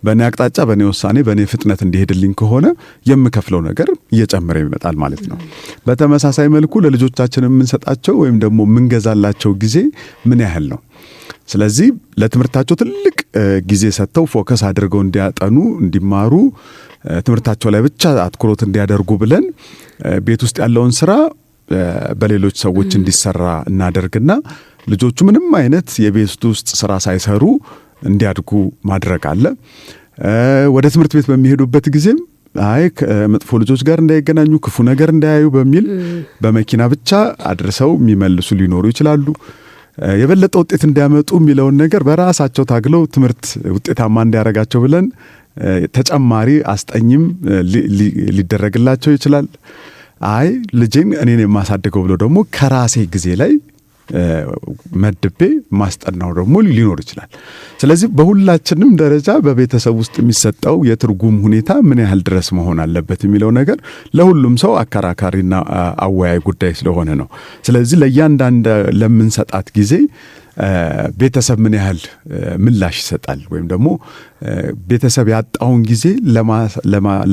በእኔ አቅጣጫ፣ በእኔ ውሳኔ፣ በእኔ ፍጥነት እንዲሄድልኝ ከሆነ የምከፍለው ነገር እየጨመረ ይመጣል ማለት ነው። በተመሳሳይ መልኩ ለልጆቻችን የምንሰጣቸው ወይም ደግሞ የምንገዛላቸው ጊዜ ምን ያህል ነው? ስለዚህ ለትምህርታቸው ትልቅ ጊዜ ሰጥተው focus አድርገው እንዲያጠኑ፣ እንዲማሩ፣ ትምህርታቸው ላይ ብቻ አትኩሮት እንዲያደርጉ ብለን ቤት ውስጥ ያለውን ስራ በሌሎች ሰዎች እንዲሰራ እናደርግና ልጆቹ ምንም አይነት የቤት ውስጥ ስራ ሳይሰሩ እንዲያድጉ ማድረግ አለ። ወደ ትምህርት ቤት በሚሄዱበት ጊዜም አይ ከመጥፎ ልጆች ጋር እንዳይገናኙ፣ ክፉ ነገር እንዳያዩ በሚል በመኪና ብቻ አድርሰው የሚመልሱ ሊኖሩ ይችላሉ። የበለጠ ውጤት እንዲያመጡ የሚለውን ነገር በራሳቸው ታግለው ትምህርት ውጤታማ እንዲያደርጋቸው ብለን ተጨማሪ አስጠኝም ሊደረግላቸው ይችላል። አይ ልጄን እኔን የማሳድገው ብሎ ደግሞ ከራሴ ጊዜ ላይ መድቤ ማስጠናው ደግሞ ሊኖር ይችላል። ስለዚህ በሁላችንም ደረጃ በቤተሰብ ውስጥ የሚሰጠው የትርጉም ሁኔታ ምን ያህል ድረስ መሆን አለበት የሚለው ነገር ለሁሉም ሰው አከራካሪና አወያይ ጉዳይ ስለሆነ ነው። ስለዚህ ለእያንዳንድ ለምንሰጣት ጊዜ ቤተሰብ ምን ያህል ምላሽ ይሰጣል ወይም ደግሞ ቤተሰብ ያጣውን ጊዜ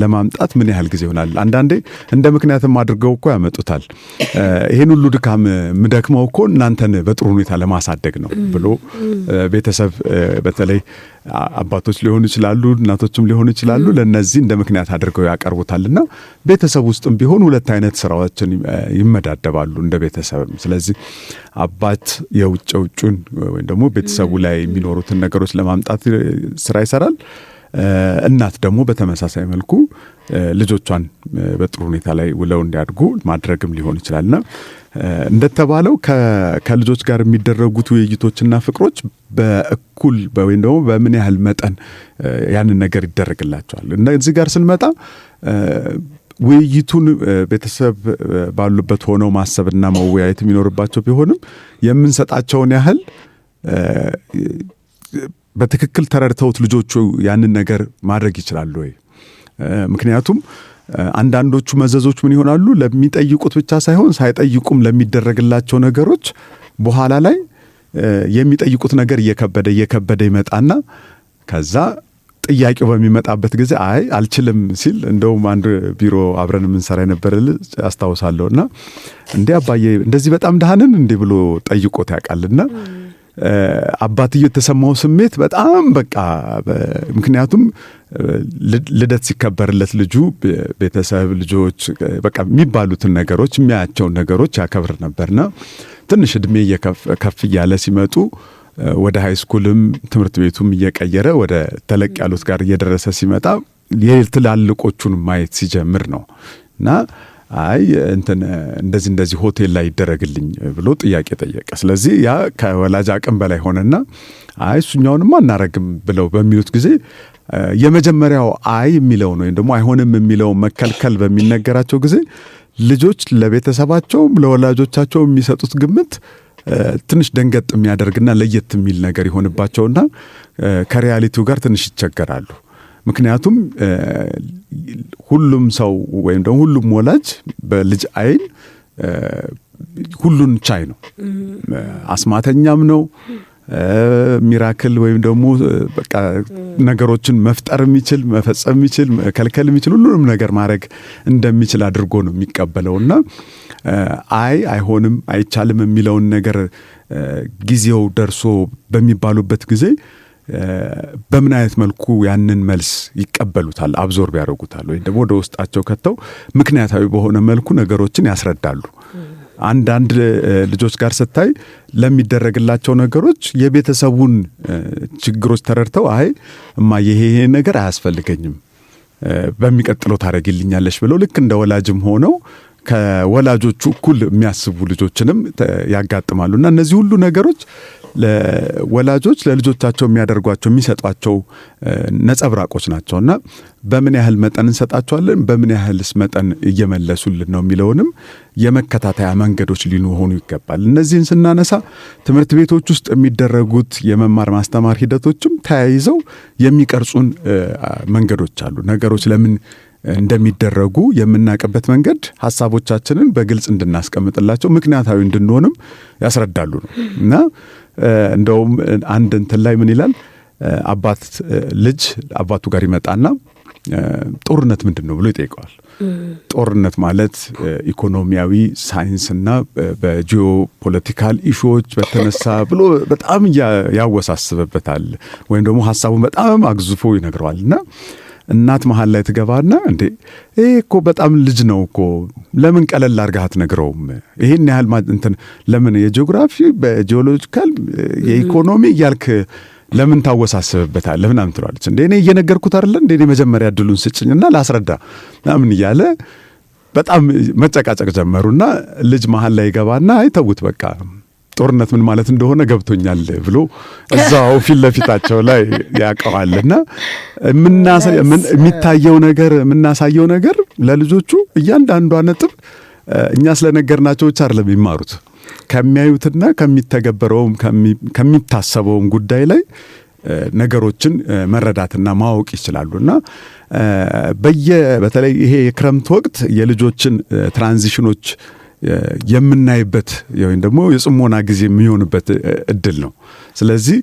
ለማምጣት ምን ያህል ጊዜ ይሆናል? አንዳንዴ እንደ ምክንያትም አድርገው እኮ ያመጡታል። ይሄን ሁሉ ድካም ምደክመው እኮ እናንተን በጥሩ ሁኔታ ለማሳደግ ነው ብሎ ቤተሰብ በተለይ አባቶች ሊሆኑ ይችላሉ፣ እናቶችም ሊሆኑ ይችላሉ። ለነዚህ እንደ ምክንያት አድርገው ያቀርቡታልና ቤተሰብ ውስጥም ቢሆን ሁለት አይነት ስራዎችን ይመዳደባሉ እንደ ቤተሰብም። ስለዚህ አባት የውጭ ውጩን ወይም ደግሞ ቤተሰቡ ላይ የሚኖሩትን ነገሮች ለማምጣት ስራ ይሰራል። እናት ደግሞ በተመሳሳይ መልኩ ልጆቿን በጥሩ ሁኔታ ላይ ውለው እንዲያድጉ ማድረግም ሊሆን ይችላልና እንደተባለው ከልጆች ጋር የሚደረጉት ውይይቶችና ፍቅሮች በእኩል ወይም ደግሞ በምን ያህል መጠን ያንን ነገር ይደረግላቸዋል። እና እዚህ ጋር ስንመጣ ውይይቱን ቤተሰብ ባሉበት ሆነው ማሰብና መወያየት የሚኖርባቸው ቢሆንም የምንሰጣቸውን ያህል በትክክል ተረድተውት ልጆቹ ያንን ነገር ማድረግ ይችላሉ ወይ? ምክንያቱም አንዳንዶቹ መዘዞች ምን ይሆናሉ? ለሚጠይቁት ብቻ ሳይሆን ሳይጠይቁም ለሚደረግላቸው ነገሮች በኋላ ላይ የሚጠይቁት ነገር እየከበደ እየከበደ ይመጣና ከዛ ጥያቄው በሚመጣበት ጊዜ አይ አልችልም ሲል፣ እንደውም አንድ ቢሮ አብረን የምንሰራ የነበረ ልጅ አስታውሳለሁ። እና እንዴ አባዬ፣ እንደዚህ በጣም ደሃ ነን እንዴ ብሎ ጠይቆት ያውቃልና አባትየው የተሰማው ስሜት በጣም በቃ፣ ምክንያቱም ልደት ሲከበርለት ልጁ ቤተሰብ፣ ልጆች በቃ የሚባሉትን ነገሮች፣ የሚያያቸውን ነገሮች ያከብር ነበርና ትንሽ እድሜ ከፍ እያለ ሲመጡ ወደ high school ም ትምህርት ቤቱም እየቀየረ ወደ ተለቅ ያሉት ጋር እየደረሰ ሲመጣ የትላልቆቹን ማየት ሲጀምር ነው እና አይ እንትን እንደዚህ እንደዚህ ሆቴል ላይ ይደረግልኝ ብሎ ጥያቄ ጠየቀ። ስለዚህ ያ ከወላጅ አቅም በላይ ሆነና አይ እሱኛውንማ አናረግም ብለው በሚሉት ጊዜ የመጀመሪያው አይ የሚለውን ወይም ደግሞ አይሆንም የሚለውን መከልከል በሚነገራቸው ጊዜ ልጆች ለቤተሰባቸውም ለወላጆቻቸው የሚሰጡት ግምት ትንሽ ደንገጥ የሚያደርግና ለየት የሚል ነገር ይሆንባቸውና ከ reality ው ጋር ትንሽ ይቸገራሉ። ምክንያቱም ሁሉም ሰው ወይም ደግሞ ሁሉም ወላጅ በልጅ አይን ሁሉን ቻይ ነው። አስማተኛም ነው። Miracle ወይም ደግሞ በቃ ነገሮችን መፍጠር የሚችል፣ መፈጸም የሚችል፣ መከልከል የሚችል፣ ሁሉንም ነገር ማድረግ እንደሚችል አድርጎ ነው የሚቀበለውና አይ አይሆንም፣ አይቻልም የሚለውን ነገር ጊዜው ደርሶ በሚባሉበት ጊዜ በምን አይነት መልኩ ያንን መልስ ይቀበሉታል፣ absorb ያደርጉታል ወይም ደግሞ ወደ ውስጣቸው ከተው ምክንያታዊ በሆነ መልኩ ነገሮችን ያስረዳሉ? አንዳንድ ልጆች ጋር ስታይ ለሚደረግላቸው ነገሮች የቤተሰቡን ችግሮች ተረድተው አይ እማዬ፣ ይሄ ይሄ ነገር አያስፈልገኝም፣ በሚቀጥለው ታደርጊልኛለሽ ብለው ልክ እንደ ወላጅም ሆነው ከወላጆቹ እኩል የሚያስቡ ልጆችንም ያጋጥማሉ። እና እነዚህ ሁሉ ነገሮች ለወላጆች ለልጆቻቸው የሚያደርጓቸው፣ የሚሰጧቸው ነጸብራቆች ናቸው። እና በምን ያህል መጠን እንሰጣቸዋለን፣ በምን ያህልስ መጠን እየመለሱልን ነው የሚለውንም የመከታተያ መንገዶች ሊሆኑ ይገባል። እነዚህን ስናነሳ ትምህርት ቤቶች ውስጥ የሚደረጉት የመማር ማስተማር ሂደቶችም ተያይዘው የሚቀርጹን መንገዶች አሉ። ነገሮች ለምን እንደሚደረጉ የምናውቅበት መንገድ ሀሳቦቻችንን በግልጽ እንድናስቀምጥላቸው፣ ምክንያታዊ እንድንሆንም ያስረዳሉ ነው። እና እንደውም አንድ እንትን ላይ ምን ይላል? አባት ልጅ አባቱ ጋር ይመጣና ጦርነት ምንድን ነው ብሎ ይጠይቀዋል። ጦርነት ማለት ኢኮኖሚያዊ ሳይንስና በ geopolitical issue ዎች በተነሳ ብሎ በጣም ያወሳስብበታል ወይም ደግሞ ሀሳቡን በጣም አግዝፎ ይነግረዋል። እና እናት መሀል ላይ ትገባና እንዴ፣ ይሄ እኮ በጣም ልጅ ነው እኮ፣ ለምን ቀለል አድርገህ አትነግረውም? ይሄን ያህል እንትን ለምን የጂኦግራፊ በ geological የኢኮኖሚ እያልክ ለምን ታወሳስብበታለህ? ምናምን ትለዋለች። እንዴ፣ እኔ እየነገርኩት አይደለ እንዴ? እኔ መጀመሪያ እድሉን ስጭኝና ላስረዳ ምናምን እያለ በጣም መጨቃጨቅ ጀመሩና ልጅ መሀል ላይ ይገባና አይ ተውት በቃ፣ ጦርነት ምን ማለት እንደሆነ ገብቶኛል ብሎ እዛው ፊት ለፊታቸው ላይ ያውቀዋልና የሚታየው ነገር፣ የምናሳየው ነገር ለልጆቹ እያንዳንዷ ነጥብ እኛ ስለነገርናቸው ብቻ አይደለም የሚማሩት፣ ከሚያዩትና ከሚተገበረውም ከሚታሰበውም ጉዳይ ላይ ነገሮችን መረዳትና ማወቅ ይችላሉ። እና በተለይ ይሄ የክረምት ወቅት የልጆችን transition ኦች የምናይበት ወይም ደግሞ የጽሞና ጊዜ የሚሆንበት እድል ነው። ስለዚህ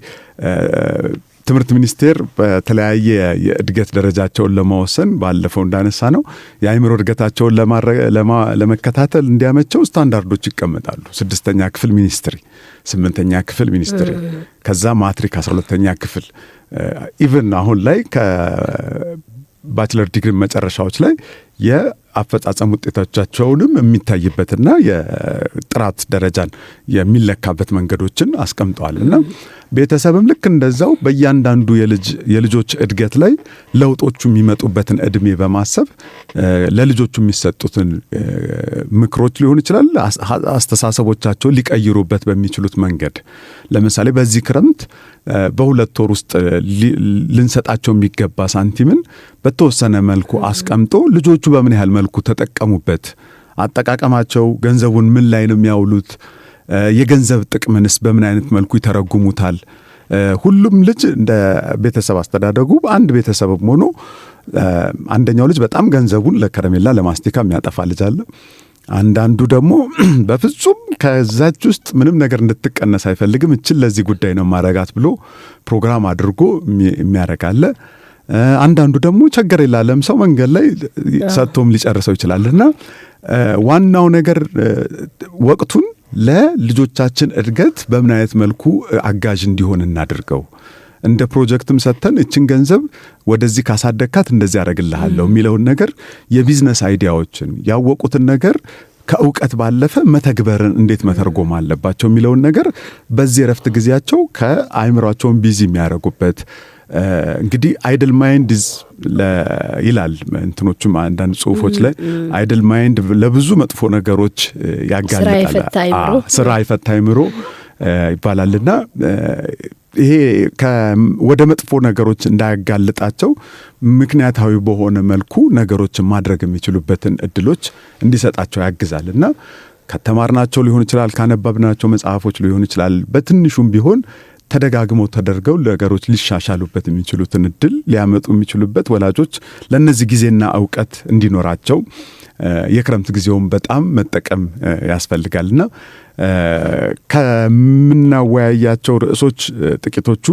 ትምህርት ቤት ውስጥ የሚደረጉት ነገሮች ትምህርት ሚኒስቴር በተለያየ የእድገት ደረጃቸውን ለመወሰን ባለፈው እንዳነሳነው የአእምሮ እድገታቸውን ለመከታተል እንዲያመቸው ስታንዳርዶች ይቀመጣሉ። ስድስተኛ ክፍል ሚኒስትሪ፣ ስምንተኛ ክፍል ሚኒስትሪ፣ ከዛ ማትሪክ 12ኛ ክፍል፣ even አሁን ላይ ከ bachelor degree መጨረሻዎች ላይ የአፈጻጸም ውጤቶቻቸውንም የሚታይበትና የጥራት ደረጃን የሚለካበት መንገዶችን አስቀምጠዋል። እና ቤተሰብም ልክ እንደዛው በእያንዳንዱ የልጆች እድገት ላይ ለውጦቹ የሚመጡበትን እድሜ በማሰብ ለልጆቹ የሚሰጡትን ምክሮች ሊሆን ይችላል፣ አስተሳሰቦቻቸውን ሊቀይሩበት በሚችሉት መንገድ፣ ለምሳሌ በዚህ ክረምት በ2 ወር ውስጥ ልንሰጣቸው የሚገባ ሳንቲምን በተወሰነ መልኩ አስቀምጦ ልጆቹ በምን ያህል መልኩ ተጠቀሙበት፣ አጠቃቀማቸው፣ ገንዘቡን ምን ላይ ነው የሚያውሉት፣ የገንዘብ ጥቅምንስ በምን አይነት መልኩ ይተረጉሙታል? ሁሉም ልጅ እንደ ቤተሰብ አስተዳደጉ፣ አንድ ቤተሰብም ሆኖ አንደኛው ልጅ በጣም ገንዘቡን ለከረሜላ ለማስቲካ የሚያጠፋ ልጅ አለ። አንዳንዱ ደግሞ በፍጹም ከዛች ውስጥ ምንም ነገር እንድትቀነስ አይፈልግም። እችን ለዚህ ጉዳይ ነው ማረጋት ብሎ ፕሮግራም አድርጎ የሚያረግ አለ። አንዳንዱ ደግሞ ቸገር ላለም ሰው መንገድ ላይ ሰጥቶም ሊጨርሰው ይችላል። እና ዋናው ነገር ወቅቱን ለልጆቻችን እድገት በምን አይነት መልኩ አጋዥ እንዲሆን እናድርገው። እንደ ፕሮጀክትም ሰጥተን እችን ገንዘብ ወደዚህ ካሳደግካት እንደዚህ ያደርግልሃለሁ የሚለውን ነገር፣ የ business idea ዎችን፣ ያወቁትን ነገር ከእውቀት ባለፈ መተግበርን እንዴት መተርጎም አለባቸው የሚለውን ነገር በዚህ የረፍት ጊዜያቸው ከአእምሯቸውን busy የሚያደርጉበት፣ እንግዲህ idle mind ይላል እንትኖቹም አንዳንድ ጽሁፎች ላይ፣ idle mind ለብዙ መጥፎ ነገሮች ያጋልጣል። ስራ የፈታ አይምሮ ይባላልና ይሄ ወደ መጥፎ ነገሮች እንዳያጋልጣቸው ምክንያታዊ በሆነ መልኩ ነገሮችን ማድረግ የሚችሉበትን እድሎች እንዲሰጣቸው ያግዛል። እና ከተማርናቸው ሊሆን ይችላል፣ ካነበብናቸው መጽሐፎች ሊሆን ይችላል፣ በትንሹም ቢሆን ተደጋግመው ተደርገው ነገሮች ሊሻሻሉበት የሚችሉትን እድል ሊያመጡ የሚችሉበት፣ ወላጆች ለእነዚህ ጊዜና እውቀት እንዲኖራቸው የክረምት ጊዜውን በጣም መጠቀም ያስፈልጋልና ከምናወያያቸው ርዕሶች ጥቂቶቹ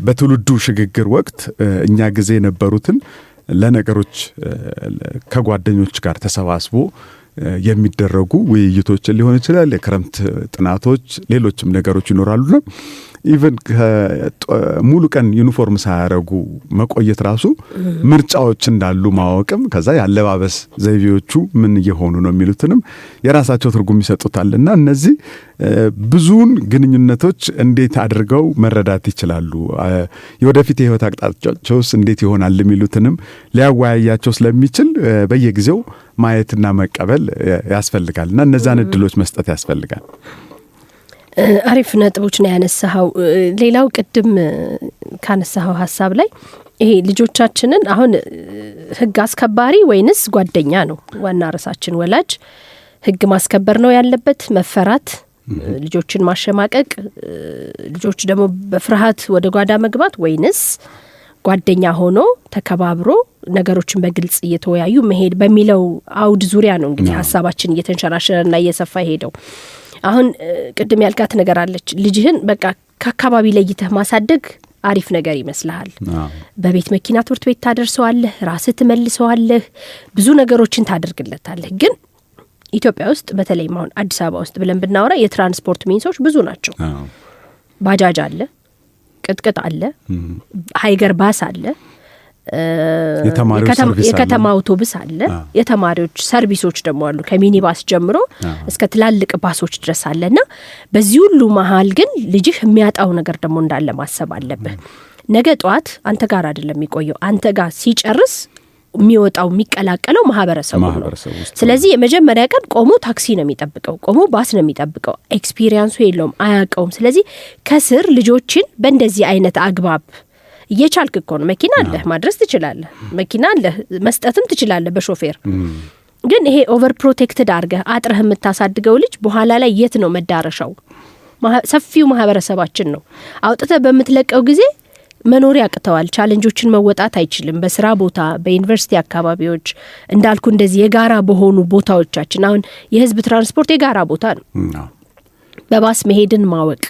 በትውልዱ ሽግግር ወቅት እኛ ጊዜ የነበሩትን ለነገሮች ከጓደኞች ጋር ተሰባስቦ የሚደረጉ ውይይቶችን ሊሆን ይችላል፣ የክረምት ጥናቶች፣ ሌሎችም ነገሮች ይኖራሉና even ሙሉ ቀን ዩኒፎርም ሳያደርጉ መቆየት ራሱ ምርጫዎች እንዳሉ ማወቅም፣ ከዛ የአለባበስ ዘይቤዎቹ ምን እየሆኑ ነው የሚሉትንም የራሳቸው ትርጉም ይሰጡታል። እና እነዚህ ብዙውን ግንኙነቶች እንዴት አድርገው መረዳት ይችላሉ፣ የወደፊት የህይወት አቅጣጫቸውስ እንዴት ይሆናል የሚሉትንም ሊያወያያቸው ስለሚችል በየጊዜው ማየትና መቀበል ያስፈልጋል እና እነዛን እድሎች መስጠት ያስፈልጋል። አሪፍ ነጥቦች ነው ያነሳኸው። ሌላው ቅድም ካነሳኸው ሀሳብ ላይ ይሄ ልጆቻችንን አሁን ህግ አስከባሪ ወይንስ ጓደኛ ነው ዋና ርዕሳችን። ወላጅ ህግ ማስከበር ነው ያለበት፣ መፈራት፣ ልጆችን ማሸማቀቅ፣ ልጆች ደግሞ በፍርሃት ወደ ጓዳ መግባት፣ ወይንስ ጓደኛ ሆኖ ተከባብሮ ነገሮችን በግልጽ እየተወያዩ መሄድ በሚለው አውድ ዙሪያ ነው እንግዲህ ሀሳባችን እየተንሸራሸረና እየሰፋ ሄደው። አሁን ቅድም ያልካት ነገር አለች። ልጅህን በቃ ከአካባቢ ለይተህ ማሳደግ አሪፍ ነገር ይመስልሃል። በቤት መኪና ትምህርት ቤት ታደርሰዋለህ፣ ራስህ ትመልሰዋለህ፣ ብዙ ነገሮችን ታደርግለታለህ። ግን ኢትዮጵያ ውስጥ፣ በተለይም አሁን አዲስ አበባ ውስጥ ብለን ብናወራ፣ የትራንስፖርት means ኦች ብዙ ናቸው። ባጃጅ አለ፣ ቅጥቅጥ አለ፣ ሀይገር ባስ አለ፣ የከተማ አውቶቡስ አለ፣ የተማሪዎች ሰርቪሶች ደግሞ አሉ። ከሚኒባስ ጀምሮ እስከ ትላልቅ ባሶች ድረስ አለ። እና በዚህ ሁሉ መሀል ግን ልጅህ የሚያጣው ነገር ደግሞ እንዳለ ማሰብ አለብህ። ነገ ጠዋት አንተ ጋር አይደለም የሚቆየው። አንተ ጋር ሲጨርስ የሚወጣው የሚቀላቀለው ማህበረሰቡ ነው። ስለዚህ የመጀመሪያ ቀን ቆሞ ታክሲ ነው የሚጠብቀው፣ ቆሞ ባስ ነው የሚጠብቀው። Experience ኡ የለውም፣ አያውቀውም። ስለዚህ ከስር ልጆችን በእንደዚህ አይነት አግባብ እየቻልክ እኮ ነው። መኪና አለህ፣ ማድረስ ትችላለህ። መኪና አለህ፣ መስጠትም ትችላለህ በሾፌር። ግን ይሄ over protected አድርገህ አጥረህ የምታሳድገው ልጅ በኋላ ላይ የት ነው መዳረሻው? ሰፊው ማህበረሰባችን ነው። አውጥተህ በምትለቀው ጊዜ መኖር ያቅተዋል። Challenge ኦችን መወጣት አይችልም። በስራ ቦታ፣ በዩኒቨርሲቲ አካባቢዎች እንዳልኩ እንደዚህ የጋራ በሆኑ ቦታዎቻችን፣ አሁን የህዝብ ትራንስፖርት የጋራ ቦታ ነው። በባስ መሄድን ማወቅ፣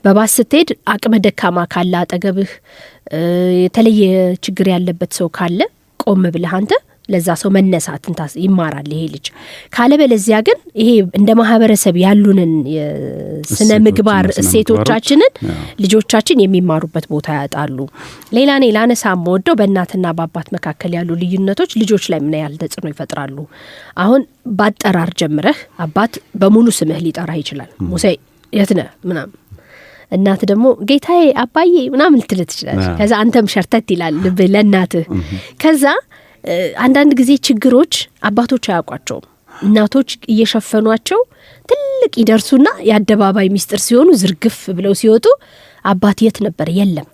በባስ ስትሄድ አቅመ ደካማ ካለ አጠገብህ፣ የተለየ ችግር ያለበት ሰው ካለ ቆም ብለህ አንተ ለዛ ሰው መነሳትን ይማራል ይሄ ልጅ። ካለበለዚያ ግን ይሄ እንደ ማህበረሰብ ያሉንን የስነ ምግባር እሴቶቻችንን ልጆቻችን የሚማሩበት ቦታ ያጣሉ። ሌላ እኔ ላነሳ የምወደው በእናትና በአባት መካከል ያሉ ልዩነቶች ልጆች ላይ ምን ያህል ተጽዕኖ ይፈጥራሉ። አሁን ባጠራር ጀምረህ አባት በሙሉ ስምህ ሊጠራህ ይችላል። ሙሴ የት ነህ ምናምን፣ እናት ደግሞ ጌታዬ አባዬ ምናምን ልትል ትችላለች። ከዛ አንተም ሸርተት ይላል ልብህ ለእናትህ። ከዛ አንዳንድ ጊዜ ችግሮች አባቶች አያውቋቸውም። እናቶች እየሸፈኗቸው ትልቅ ይደርሱና የአደባባይ ሚስጥር ሲሆኑ ዝርግፍ ብለው ሲወጡ አባት የት ነበር? የለም።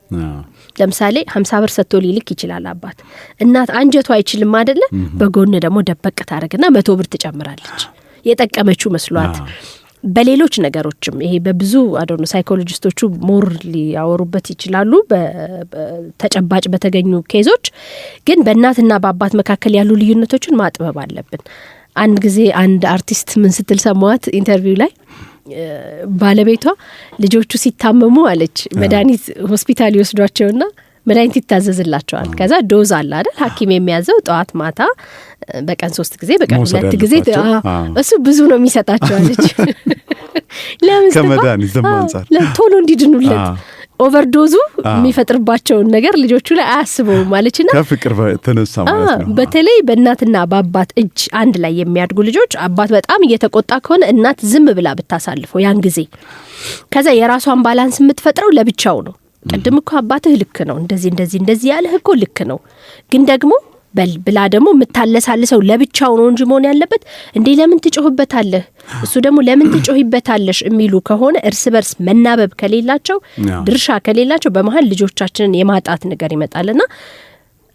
ለምሳሌ 50 ብር ሰጥቶ ሊልክ ይችላል አባት። እናት አንጀቱ አይችልም አይደለ? በጎን ደግሞ ደበቅ ታደርግና 100 ብር ትጨምራለች የጠቀመችው መስሏት። በሌሎች ነገሮችም ይሄ በብዙ አዶነ ሳይኮሎጂስቶቹ more ሊያወሩበት ይችላሉ፣ በተጨባጭ በተገኙ case ኦች። ግን በእናትና በአባት መካከል ያሉ ልዩነቶችን ማጥበብ አለብን። አንድ ጊዜ አንድ አርቲስት ምን ስትል ሰማዋት interview ላይ፣ ባለቤቷ ልጆቹ ሲታመሙ አለች መድኃኒት ሆስፒታል ይወስዷቸውና መድኃኒት ይታዘዝላቸዋል። ከዛ dose አለ አይደል ሐኪም የሚያዘው ጠዋት ማታ፣ በቀን 3 ጊዜ በቀን 2 ጊዜ፣ እሱ ብዙ ነው የሚሰጣቸው አለች። ለምን ከመድኃኒት አንፃር ቶሎ እንዲድኑለት overdose ኡ የሚፈጥርባቸውን ነገር ልጆቹ ላይ አያስበውም አለችና ከፍቅር ተነሳ ማለት ነው። በተለይ በእናትና በአባት እጅ አንድ ላይ የሚያድጉ ልጆች አባት በጣም እየተቆጣ ከሆነ እናት ዝም ብላ ብታሳልፈው ያን ጊዜ ከዛ የራሷን balance የምትፈጥረው ለብቻው ነው። ቅድም እኮ አባትህ ልክ ነው፣ እንደዚህ እንደዚህ እንደዚህ ያለህ እኮ ልክ ነው፣ ግን ደግሞ ብላ ደግሞ የምታለሳልሰው ለብቻው ነው እንጂ መሆን ያለበት እንዴ ለምን ትጮህበታለህ፣ እሱ ደግሞ ለምን ትጮህበታለሽ የሚሉ ከሆነ እርስ በርስ መናበብ ከሌላቸው፣ ድርሻ ከሌላቸው በመሀል ልጆቻችንን የማጣት ነገር ይመጣልና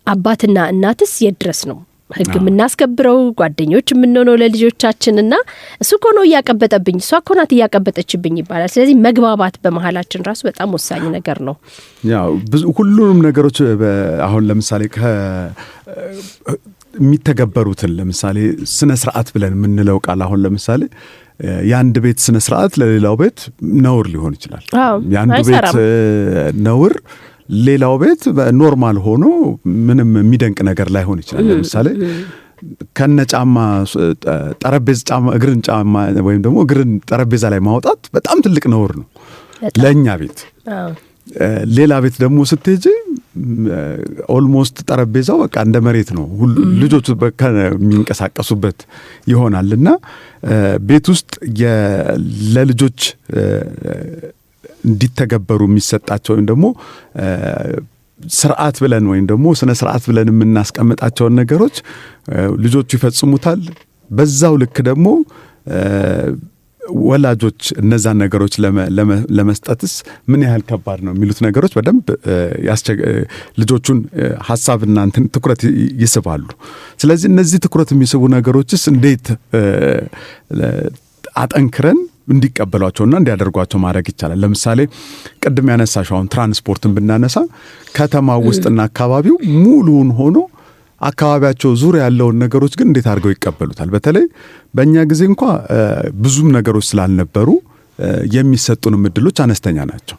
አባትና እናትስ የት ድረስ ነው ህግ የምናስከብረው ጓደኞች የምንሆነው ለልጆቻችንና እሱ እኮ ነው እያቀበጠብኝ እሷ እኮ ናት እያቀበጠችብኝ ይባላል። ስለዚህ መግባባት በመሀላችን ራሱ በጣም ወሳኝ ነገር ነው። ያው ብዙ ሁሉንም ነገሮች አሁን ለምሳሌ የሚተገበሩትን ለምሳሌ ስነ ስርዓት ብለን የምንለው ቃል አሁን ለምሳሌ የአንድ ቤት ስነ ስርዓት ለሌላው ቤት ነውር ሊሆን ይችላል። የአንዱ ቤት ነውር ሌላው ቤት normal ሆኖ ምንም የሚደንቅ ነገር ላይሆን ይችላል። ለምሳሌ ከነ ጫማ ጠረጴዛ ጫማ እግርን ጫማ ወይም ደግሞ እግርን ጠረጴዛ ላይ ማውጣት በጣም ትልቅ ነውር ነው ለኛ ቤት። ሌላ ቤት ደግሞ ስትሄጂ almost ጠረጴዛው በቃ እንደ መሬት ነው፣ ልጆቹ የሚንቀሳቀሱበት ይሆናልና ቤት ውስጥ ለልጆች እንዲተገበሩ የሚሰጣቸው ወይም ደግሞ ስርዓት ብለን ወይም ደግሞ ስነ ስርዓት ብለን የምናስቀምጣቸውን ነገሮች ልጆቹ ይፈጽሙታል። በዛው ልክ ደግሞ ወላጆች እነዛን ነገሮች ለመስጠትስ ምን ያህል ከባድ ነው የሚሉት ነገሮች በደንብ ልጆቹን ሀሳብና እንትን ትኩረት ይስባሉ። ስለዚህ እነዚህ ትኩረት የሚስቡ ነገሮችስ እንዴት አጠንክረን እንዲቀበሏቸውና እንዲያደርጓቸው ማድረግ ይቻላል? ለምሳሌ ቅድም ያነሳሽው አሁን ትራንስፖርትን ብናነሳ ከተማው ውስጥና አካባቢው ሙሉውን ሆኖ አካባቢያቸው ዙሪያ ያለውን ነገሮች ግን እንዴት አድርገው ይቀበሉታል? በተለይ በእኛ ጊዜ እንኳ ብዙም ነገሮች ስላልነበሩ የሚሰጡንም እድሎች አነስተኛ ናቸው።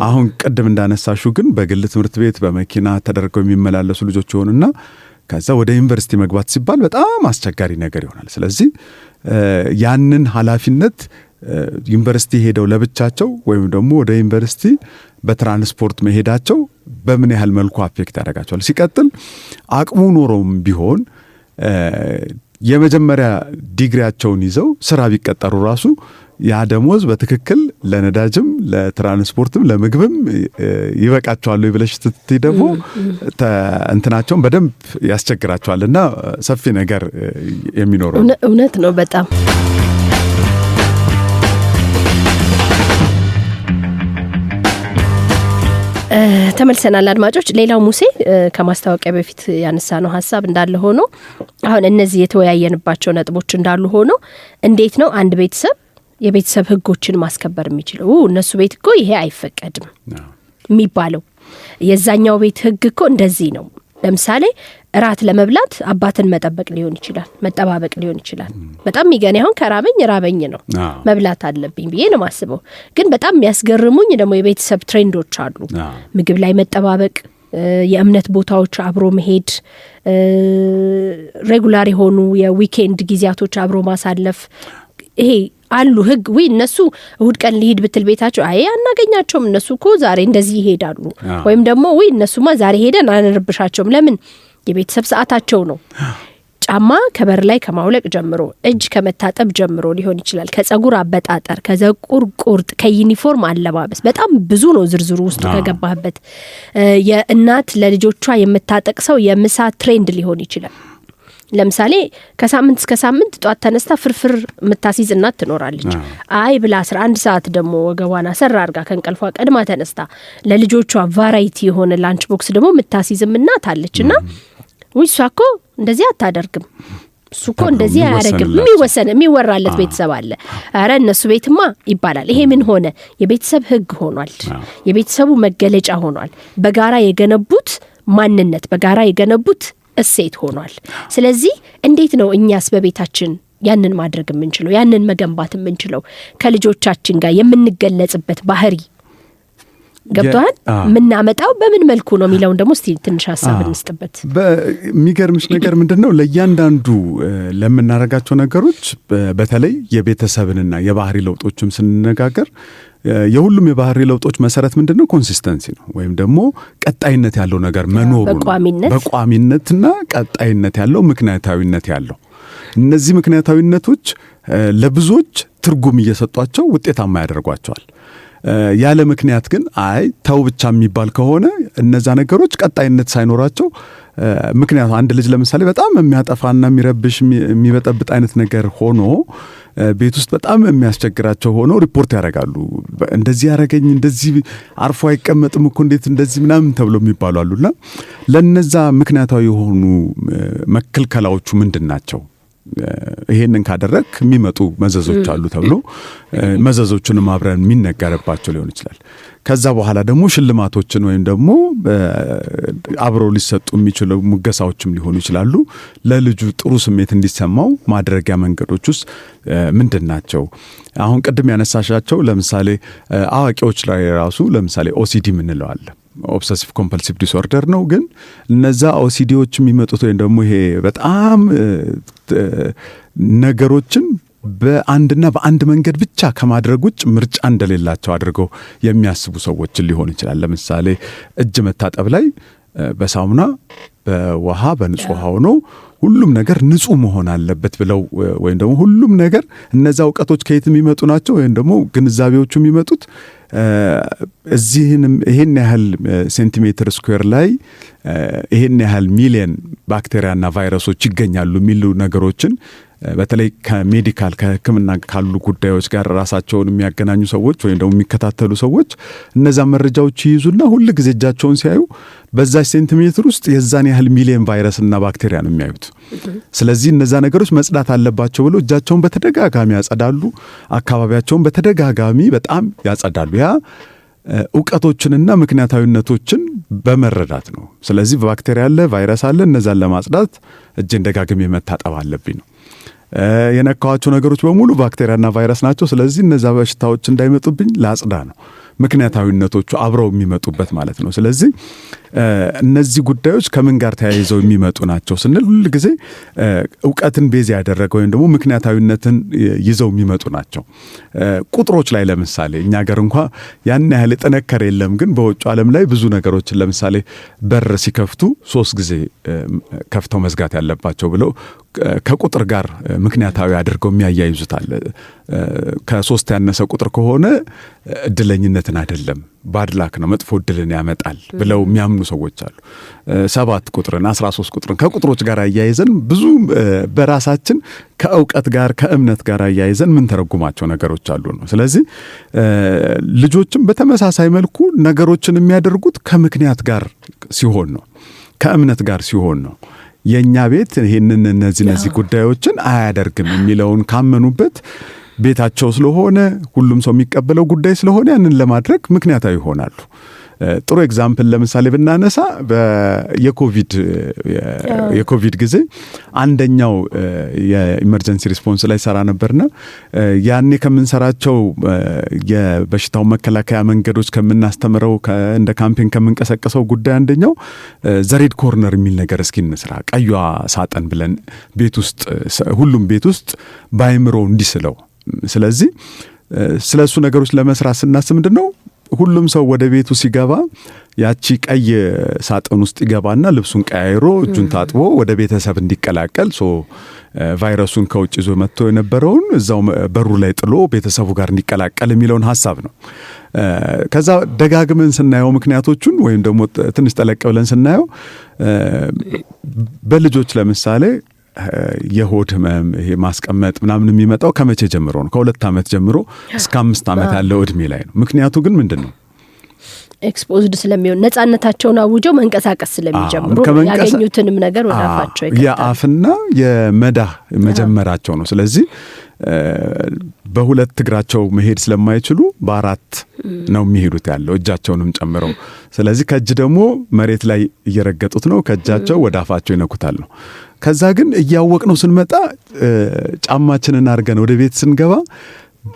አሁን ቅድም እንዳነሳሹ ግን በግል ትምህርት ቤት በመኪና ተደርገው የሚመላለሱ ልጆች ይሆኑና ከዛ ወደ ዩኒቨርሲቲ መግባት ሲባል በጣም አስቸጋሪ ነገር ይሆናል። ስለዚህ ያንን ኃላፊነት ዩኒቨርሲቲ ሄደው ለብቻቸው ወይም ደግሞ ወደ ዩኒቨርሲቲ በትራንስፖርት መሄዳቸው በምን ያህል መልኩ አፌክት ያደርጋቸዋል? ሲቀጥል አቅሙ ኖሮም ቢሆን የመጀመሪያ ዲግሪያቸውን ይዘው ስራ ቢቀጠሩ ራሱ ያ ደሞዝ በትክክል ለነዳጅም ለትራንስፖርትም ለምግብም ይበቃቸዋል ብለሽ ስትይ ደግሞ እንትናቸውን በደንብ ያስቸግራቸዋልና ሰፊ ነገር የሚኖረው እውነት ነው በጣም። ተመልሰናል አድማጮች። ሌላው ሙሴ ከማስታወቂያ በፊት ያነሳነው ሀሳብ እንዳለ ሆኖ አሁን እነዚህ የተወያየንባቸው ነጥቦች እንዳሉ ሆኖ እንዴት ነው አንድ ቤተሰብ የቤተሰብ ህጎችን ማስከበር የሚችለው? እነሱ ቤት እኮ ይሄ አይፈቀድም የሚባለው፣ የዛኛው ቤት ህግ እኮ እንደዚህ ነው። ለምሳሌ እራት ለመብላት አባትን መጠበቅ ሊሆን ይችላል፣ መጠባበቅ ሊሆን ይችላል። በጣም የሚገርም፣ አሁን ከራበኝ ራበኝ ነው፣ መብላት አለብኝ ብዬ ነው የማስበው። ግን በጣም የሚያስገርሙኝ ደግሞ የቤተሰብ trend ኦች አሉ። ምግብ ላይ መጠባበቅ፣ የእምነት ቦታዎች አብሮ መሄድ፣ regular የሆኑ የ weekend ጊዜያቶች አብሮ ማሳለፍ፣ ይሄ አሉ ህግ። ዊ እነሱ እሁድ ቀን ሊሄድ ብትል ቤታቸው አይ አናገኛቸውም፣ እነሱ እኮ ዛሬ እንደዚህ ይሄዳሉ። ወይም ደግሞ ዊ እነሱማ ዛሬ ሄደን አንረብሻቸውም። ለምን? የቤተሰብ ሰዓታቸው ነው። ጫማ ከበር ላይ ከማውለቅ ጀምሮ፣ እጅ ከመታጠብ ጀምሮ ሊሆን ይችላል። ከጸጉር አበጣጠር፣ ከጸጉር ቁርጥ፣ ከዩኒፎርም አለባበስ፣ በጣም ብዙ ነው ዝርዝሩ ውስጡ ከገባህበት። የእናት ለልጆቿ የምታጠቅሰው የምሳ trend ሊሆን ይችላል። ለምሳሌ ከሳምንት እስከ ሳምንት ጧት ተነስታ ፍርፍር የምታስይዝ እናት ትኖራለች። አይ ብላ 11 ሰዓት ደግሞ ወገቧን አሰር አድርጋ ከእንቅልፏ ቀድማ ተነስታ ለልጆቿ variety የሆነ lunch box ደግሞ የምታስይዝም እናት አለች። እና ውይ እሷ እኮ እንደዚህ አታደርግም፣ እሱ እኮ እንደዚህ አያደርግም፣ የሚወሰን የሚወራለት ቤተሰብ አለ። ኧረ እነሱ ቤትማ ይባላል። ይሄ ምን ሆነ? የቤተሰብ ህግ ሆኗል። የቤተሰቡ መገለጫ ሆኗል። በጋራ የገነቡት ማንነት፣ በጋራ የገነቡት እሴት ሆኗል። ስለዚህ እንዴት ነው እኛስ በቤታችን ያንን ማድረግ የምንችለው፣ ያንን መገንባት የምንችለው? ከልጆቻችን ጋር የምንገለጽበት ባህሪ፣ ገብቶሃል? የምናመጣው በምን መልኩ ነው የሚለውን ደግሞ እስቲ ትንሽ ሀሳብ እንስጥበት። የሚገርምሽ ነገር ምንድን ነው? ለእያንዳንዱ ለምናደርጋቸው ነገሮች፣ በተለይ የቤተሰብንና የባህሪ ለውጦችም ስንነጋገር፣ የሁሉም የባህሪ ለውጦች መሰረት ምንድን ነው? Consistency ነው፣ ወይም ደግሞ ቀጣይነት ያለው ነገር መኖሩ ነው። በቋሚነት። በቋሚነትና ቀጣይነት ያለው፣ ምክንያታዊነት ያለው። እነዚህ ምክንያታዊነቶች ለብዙዎች ትርጉም እየሰጧቸው ውጤታማ ያደርጓቸዋል። ያለ ምክንያት ግን አይ ተው ብቻ የሚባል ከሆነ እነዛ ነገሮች ቀጣይነት ሳይኖራቸው፣ ምክንያቱ አንድ ልጅ ለምሳሌ በጣም የሚያጠፋና የሚረብሽ፣ የሚበጠብጥ አይነት ነገር ሆኖ፣ ቤት ውስጥ በጣም የሚያስቸግራቸው ሆኖ ሪፖርት ያደርጋሉ። እንደዚህ ያደረገኝ፣ እንደዚህ አርፎ አይቀመጥም እኮ፣ እንዴት እንደዚህ ምናምን ተብሎ የሚባሉ አሉና ለነዛ ምክንያታዊ የሆኑ መከልከላዎቹ ምንድን ናቸው? ይሄንን ካደረግ የሚመጡ መዘዞች አሉ ተብሎ መዘዞቹንም አብረን የሚነገርባቸው ሊሆን ይችላል። ከዛ በኋላ ደግሞ ሽልማቶችን ወይም ደግሞ አብረው ሊሰጡ የሚችሉ ሙገሳዎችም ሊሆኑ ይችላሉ። ለልጁ ጥሩ ስሜት እንዲሰማው ማድረጊያ መንገዶች ውስጥ ምንድን ናቸው? አሁን ቅድም ያነሳሻቸው ለምሳሌ አዋቂዎች ላይ ራሱ ለምሳሌ OCD የምንለው አለ። Obsessive compulsive disorder ነው። ግን እነዛ OCD ዎች የሚመጡት ወይም ደግሞ ይሄ በጣም ነገሮችን በአንድና በአንድ መንገድ ብቻ ከማድረግ ውጭ ምርጫ እንደሌላቸው አድርገው የሚያስቡ ሰዎችን ሊሆን ይችላል። ለምሳሌ እጅ መታጠብ ላይ በሳሙና፣ በውሃ፣ በንጹህ ውሃ ሆኖ ሁሉም ነገር ንጹህ መሆን አለበት ብለው፣ ወይም ደግሞ ሁሉም ነገር እነዛ እውቀቶች ከየት የሚመጡ ናቸው? ወይም ደግሞ ግንዛቤዎቹ የሚመጡት እዚህንም ይሄን ያህል ሴንቲሜትር square ላይ ይሄን ያህል ሚሊየን ባክቴሪያና ቫይረሶች ይገኛሉ የሚሉ ነገሮችን፣ በተለይ ከ medical፣ ከሕክምና ካሉ ጉዳዮች ጋር ራሳቸውን የሚያገናኙ ሰዎች ወይም ደግሞ የሚከታተሉ ሰዎች እነዛ መረጃዎች ይይዙና ሁል ጊዜ እጃቸውን ሲያዩ በዛች ሴንቲሜትር ውስጥ የዛን ያህል ሚሊየን ቫይረስና ባክቴሪያ ነው የሚያዩት። ስለዚህ እነዛ ነገሮች መጽዳት አለባቸው ብለው እጃቸውን በተደጋጋሚ ያጸዳሉ፣ አካባቢያቸውን በተደጋጋሚ በጣም ያጸዳሉ። ያ እውቀቶችንና ምክንያታዊነቶችን በመረዳት ነው። ስለዚህ ባክቴሪያ አለ፣ ቫይረስ አለ፣ እነዛን ለማጽዳት እጄን ደጋግሜ መታጠብ አለብኝ ነው። የነካኋቸው ነገሮች በሙሉ ባክቴሪያና ቫይረስ ናቸው። ስለዚህ እነዛ በሽታዎች እንዳይመጡብኝ ላጽዳ ነው። ምክንያታዊነቶቹ አብረው የሚመጡበት ማለት ነው። ስለዚህ እነዚህ ጉዳዮች ከምን ጋር ተያይዘው የሚመጡ ናቸው ስንል ሁል ጊዜ እውቀትን base ያደረገ ወይም ደግሞ ምክንያታዊነትን ይዘው የሚመጡ ናቸው። ቁጥሮች ላይ ለምሳሌ እኛ ሀገር እንኳ ያን ያህል የጠነከረ የለም፣ ግን በውጭ ዓለም ላይ ብዙ ነገሮችን፣ ለምሳሌ በር ሲከፍቱ ሶስት ጊዜ ከፍተው መዝጋት ያለባቸው ብለው ከቁጥር ጋር ምክንያታዊ አድርገው የሚያያይዙት አለ። ከ3 ያነሰ ቁጥር ከሆነ እድለኝነትን አይደለም፣ bad luck ነው፣ መጥፎ እድልን ያመጣል ብለው የሚያምኑ ሰዎች አሉ። 7 ቁጥርን፣ 13 ቁጥርን ከቁጥሮች ጋር አያይዘን ብዙ በራሳችን ከእውቀት ጋር፣ ከእምነት ጋር አያይዘን የምንተረጉማቸው ነገሮች አሉ ነው። ስለዚህ ልጆችም በተመሳሳይ መልኩ ነገሮችን የሚያደርጉት ከምክንያት ጋር ሲሆን ነው፣ ከእምነት ጋር ሲሆን ነው። የእኛ ቤት ይህንን እነዚህ ጉዳዮችን አያደርግም የሚለውን ካመኑበት፣ ቤታቸው ስለሆነ፣ ሁሉም ሰው የሚቀበለው ጉዳይ ስለሆነ ያንን ለማድረግ ምክንያታዊ ይሆናሉ። ጥሩ example ለምሳሌ ብናነሳ የኮቪድ ጊዜ አንደኛው የ emergency response ላይ ሰራ ነበርና ያኔ ከምንሰራቸው የበሽታው መከላከያ መንገዶች ከምናስተምረው እንደ campaign ከምንቀሰቀሰው ጉዳይ አንደኛው the red corner የሚል ነገር እስኪ እንስራ፣ ቀዩዋ ሳጥን ብለን ቤት ውስጥ ሁሉም ቤት ውስጥ ባይምሮ እንዲስለው። ስለዚህ ስለ እሱ ነገሮች ለመስራት ስናስብ ምንድን ነው፣ ሁሉም ሰው ወደ ቤቱ ሲገባ ያቺ ቀይ ሳጥን ውስጥ ይገባና ልብሱን ቀያይሮ እጁን ታጥቦ ወደ ቤተሰብ እንዲቀላቀል፣ so ቫይረሱን ከውጭ ይዞ መጥቶ የነበረውን እዛው በሩ ላይ ጥሎ ቤተሰቡ ጋር እንዲቀላቀል የሚለውን ሀሳብ ነው። ከዛ ደጋግመን ስናየው ምክንያቶቹን ወይም ደግሞ ትንሽ ጠለቅ ብለን ስናየው በልጆች ለምሳሌ የሆድ ህመም፣ ይሄ ማስቀመጥ ምናምን የሚመጣው ከመቼ ጀምሮ ነው? ከ2 ዓመት ጀምሮ እስከ 5 ዓመት ያለው እድሜ ላይ ነው። ምክንያቱ ግን ምንድን ነው? Exposed ስለሚሆን፣ ነጻነታቸውን አውጀው መንቀሳቀስ ስለሚጀምሩ ያገኙትንም ነገር ወደ አፋቸው ይከታሉ። የአፍና የመዳህ መጀመራቸው ነው። ስለዚህ በሁለት እግራቸው መሄድ ስለማይችሉ በአራት ነው የሚሄዱት ያለው እጃቸውንም ጨምረው። ስለዚህ ከእጅ ደግሞ መሬት ላይ እየረገጡት ነው፣ ከእጃቸው ወደ አፋቸው ይነኩታል ነው። ከዛ ግን እያወቅነው ስንመጣ ጫማችንን አድርገን ወደ ቤት ስንገባ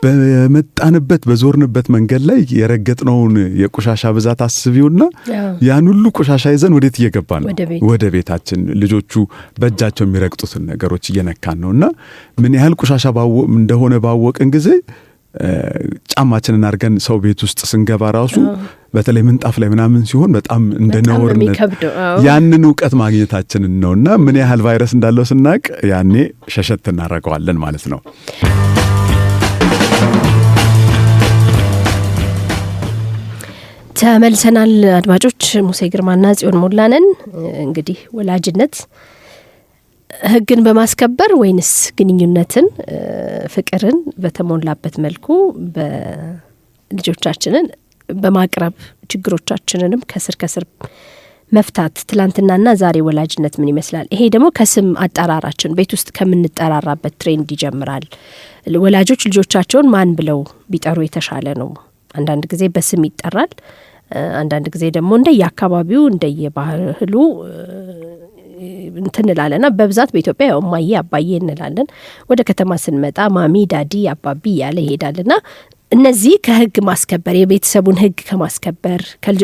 በመጣንበት በዞርንበት መንገድ ላይ የረገጥነውን የቆሻሻ ብዛት አስቢውና ያን ሁሉ ቆሻሻ ይዘን ወዴት እየገባን ነው? ወደ ቤታችን። ልጆቹ በእጃቸው የሚረግጡትን ነገሮች እየነካን ነው እና ምን ያህል ቆሻሻ እንደሆነ ባወቅን ጊዜ ጫማችንን አድርገን ሰው ቤት ውስጥ ስንገባ ራሱ በተለይ ምንጣፍ ላይ ምናምን ሲሆን በጣም እንደ ነውርነት ያንን እውቀት ማግኘታችንን ነውና ምን ያህል ቫይረስ እንዳለው ስናቅ ያኔ ሸሸት እናደርገዋለን ማለት ነው። ተመልሰናል አድማጮች፣ ሙሴ ግርማና ጽዮን ሞላነን። እንግዲህ ወላጅነት ሕግን በማስከበር ወይንስ ግንኙነትን፣ ፍቅርን በተሞላበት መልኩ በልጆቻችንን በማቅረብ ችግሮቻችንንም ከስር ከስር መፍታት፣ ትላንትናና ዛሬ ወላጅነት ምን ይመስላል? ይሄ ደግሞ ከስም አጠራራችን ቤት ውስጥ ከምንጠራራበት trend ይጀምራል። ወላጆች ልጆቻቸውን ማን ብለው ቢጠሩ የተሻለ ነው? አንዳንድ ጊዜ በስም ይጠራል። አንዳንድ ጊዜ ደግሞ እንደየአካባቢው እንደየባህሉ እንትን እንላለንና በብዛት በኢትዮጵያ ያው እማዬ አባዬ እንላለን። ወደ ከተማ ስንመጣ mommy፣ daddy፣ አባቢ እያለ ይሄዳልና እነዚህ ከህግ ማስከበር፣ የቤተሰቡን ህግ ከማስከበር፣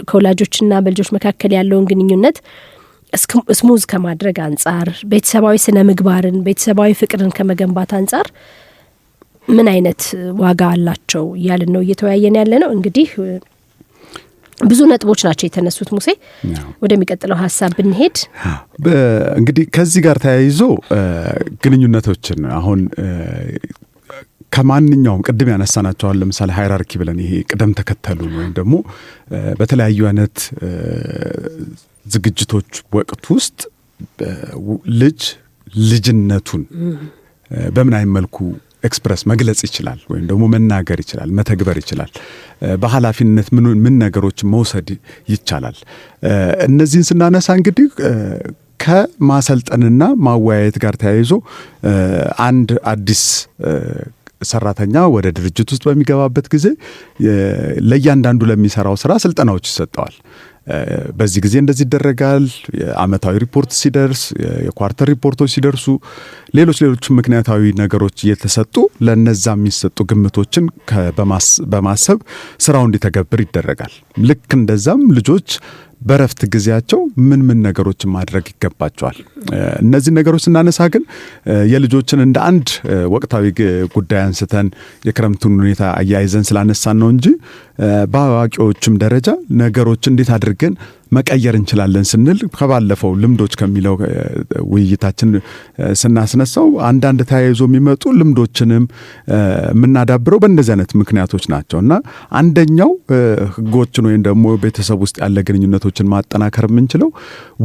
ከወላጆችና በልጆች መካከል ያለውን ግንኙነት smooth ከማድረግ አንጻር፣ ቤተሰባዊ ስነ ምግባርን፣ ቤተሰባዊ ፍቅርን ከመገንባት አንጻር ምን አይነት ዋጋ አላቸው እያልን ነው እየተወያየን ያለ ነው። እንግዲህ ብዙ ነጥቦች ናቸው የተነሱት። ሙሴ፣ ወደሚቀጥለው ሀሳብ ብንሄድ። እንግዲህ ከዚህ ጋር ተያይዞ ግንኙነቶችን አሁን ከማንኛውም ቅድም ያነሳናቸዋል፣ ለምሳሌ hierarchy ብለን ይሄ ቅደም ተከተሉን ወይም ደግሞ በተለያዩ አይነት ዝግጅቶች ወቅት ውስጥ ልጅ ልጅነቱን በምን አይነት መልኩ express መግለጽ ይችላል ወይም ደግሞ መናገር ይችላል፣ መተግበር ይችላል፣ በኃላፊነት ምን ምን ነገሮችን መውሰድ ይቻላል። እነዚህን ስናነሳ እንግዲህ ከማሰልጠንና ማወያየት ጋር ተያይዞ አንድ አዲስ ሰራተኛ ወደ ድርጅት ውስጥ በሚገባበት ጊዜ ለእያንዳንዱ ለሚሰራው ስራ ስልጠናዎች ይሰጠዋል። በዚህ ጊዜ እንደዚህ ይደረጋል። የአመታዊ ሪፖርት ሲደርስ፣ የ quarter ሪፖርቶች ሲደርሱ፣ ሌሎች ሌሎች ምክንያታዊ ነገሮች እየተሰጡ ለነዛ የሚሰጡ ግምቶችን በማሰብ ስራው እንዲተገብር ይደረጋል። ልክ እንደዛም ልጆች በረፍት ጊዜያቸው ምን ምን ነገሮችን ማድረግ ይገባቸዋል? እነዚህ ነገሮች ስናነሳ ግን የልጆችን እንደ አንድ ወቅታዊ ጉዳይ አንስተን የክረምቱን ሁኔታ አያይዘን ስላነሳን ነው እንጂ በአዋቂዎችም ደረጃ ነገሮች እንዴት አድርገን መቀየር እንችላለን ስንል ከባለፈው ልምዶች ከሚለው ውይይታችን ስናስነሳው አንዳንድ ተያይዞ የሚመጡ ልምዶችንም የምናዳብረው በእንደዚህ አይነት ምክንያቶች ናቸው እና አንደኛው ሕጎችን ወይም ደግሞ ቤተሰብ ውስጥ ያለ ግንኙነቶችን ማጠናከር የምንችለው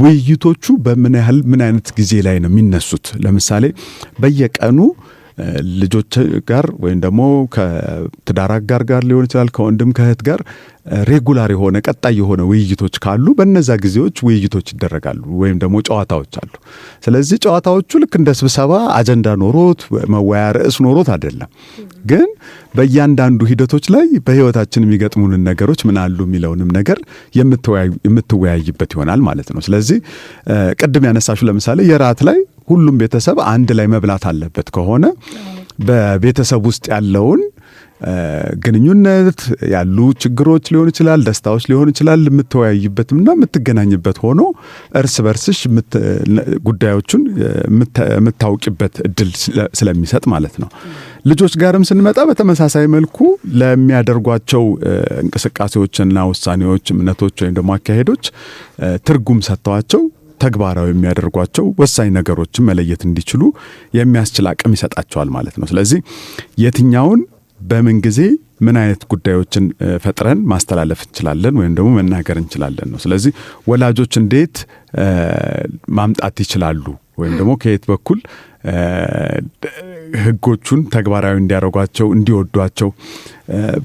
ውይይቶቹ በምን ያህል ምን አይነት ጊዜ ላይ ነው የሚነሱት? ለምሳሌ በየቀኑ ልጆች ጋር ወይም ደግሞ ከትዳር አጋር ጋር ሊሆን ይችላል፣ ከወንድም ከእህት ጋር regular የሆነ ቀጣይ የሆነ ውይይቶች ካሉ በእነዛ ጊዜዎች ውይይቶች ይደረጋሉ ወይም ደግሞ ጨዋታዎች አሉ። ስለዚህ ጨዋታዎቹ ልክ እንደ ስብሰባ አጀንዳ ኖሮት መወያያ ርዕስ ኖሮት አይደለም፣ ግን በእያንዳንዱ ሂደቶች ላይ በህይወታችን የሚገጥሙንን ነገሮች ምን አሉ የሚለውንም ነገር የምትወያይበት ይሆናል ማለት ነው። ስለዚህ ቅድም ያነሳሹ ለምሳሌ የራት ላይ ሁሉም ቤተሰብ አንድ ላይ መብላት አለበት ከሆነ በቤተሰብ ውስጥ ያለውን ግንኙነት ያሉ ችግሮች ሊሆን ይችላል፣ ደስታዎች ሊሆን ይችላል፣ የምትወያይበትና የምትገናኝበት ሆኖ እርስ በርስሽ ጉዳዮቹን የምታውቂበት እድል ስለሚሰጥ ማለት ነው። ልጆች ጋርም ስንመጣ በተመሳሳይ መልኩ ለሚያደርጓቸው እንቅስቃሴዎችና ውሳኔዎች፣ እምነቶች ወይም ደግሞ አካሄዶች ትርጉም ሰጥተዋቸው ተግባራዊ የሚያደርጓቸው ወሳኝ ነገሮችን መለየት እንዲችሉ የሚያስችል አቅም ይሰጣቸዋል ማለት ነው። ስለዚህ የትኛውን በምን ጊዜ ምን አይነት ጉዳዮችን ፈጥረን ማስተላለፍ እንችላለን ወይም ደግሞ መናገር እንችላለን ነው። ስለዚህ ወላጆች እንዴት ማምጣት ይችላሉ ወይም ደግሞ ከየት በኩል ሕጎቹን ተግባራዊ እንዲያደርጓቸው እንዲወዷቸው።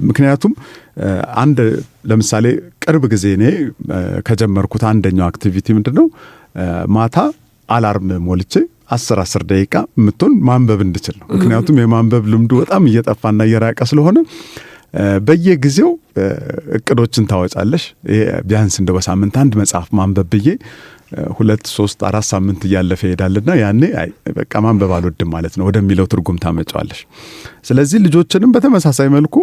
ምክንያቱም አንድ ለምሳሌ ቅርብ ጊዜ እኔ ከጀመርኩት አንደኛው activity ምንድነው፣ ማታ alarm ሞልቼ 10 ደቂቃ የምትሆን ማንበብ እንድችል ነው። ምክንያቱም የማንበብ ልምዱ በጣም እየጠፋና እየራቀ ስለሆነ በየጊዜው እቅዶችን ታወጫለሽ። ቢያንስ እንደው በሳምንት አንድ መጽሐፍ ማንበብ ብዬ 2፣ 3፣ 4 ሳምንት እያለፈ ይሄዳልና ያኔ በቃ ማንበብ አልወድም ማለት ነው ወደሚለው ትርጉም ታመጫዋለሽ። ስለዚህ ልጆችንም በተመሳሳይ መልኩ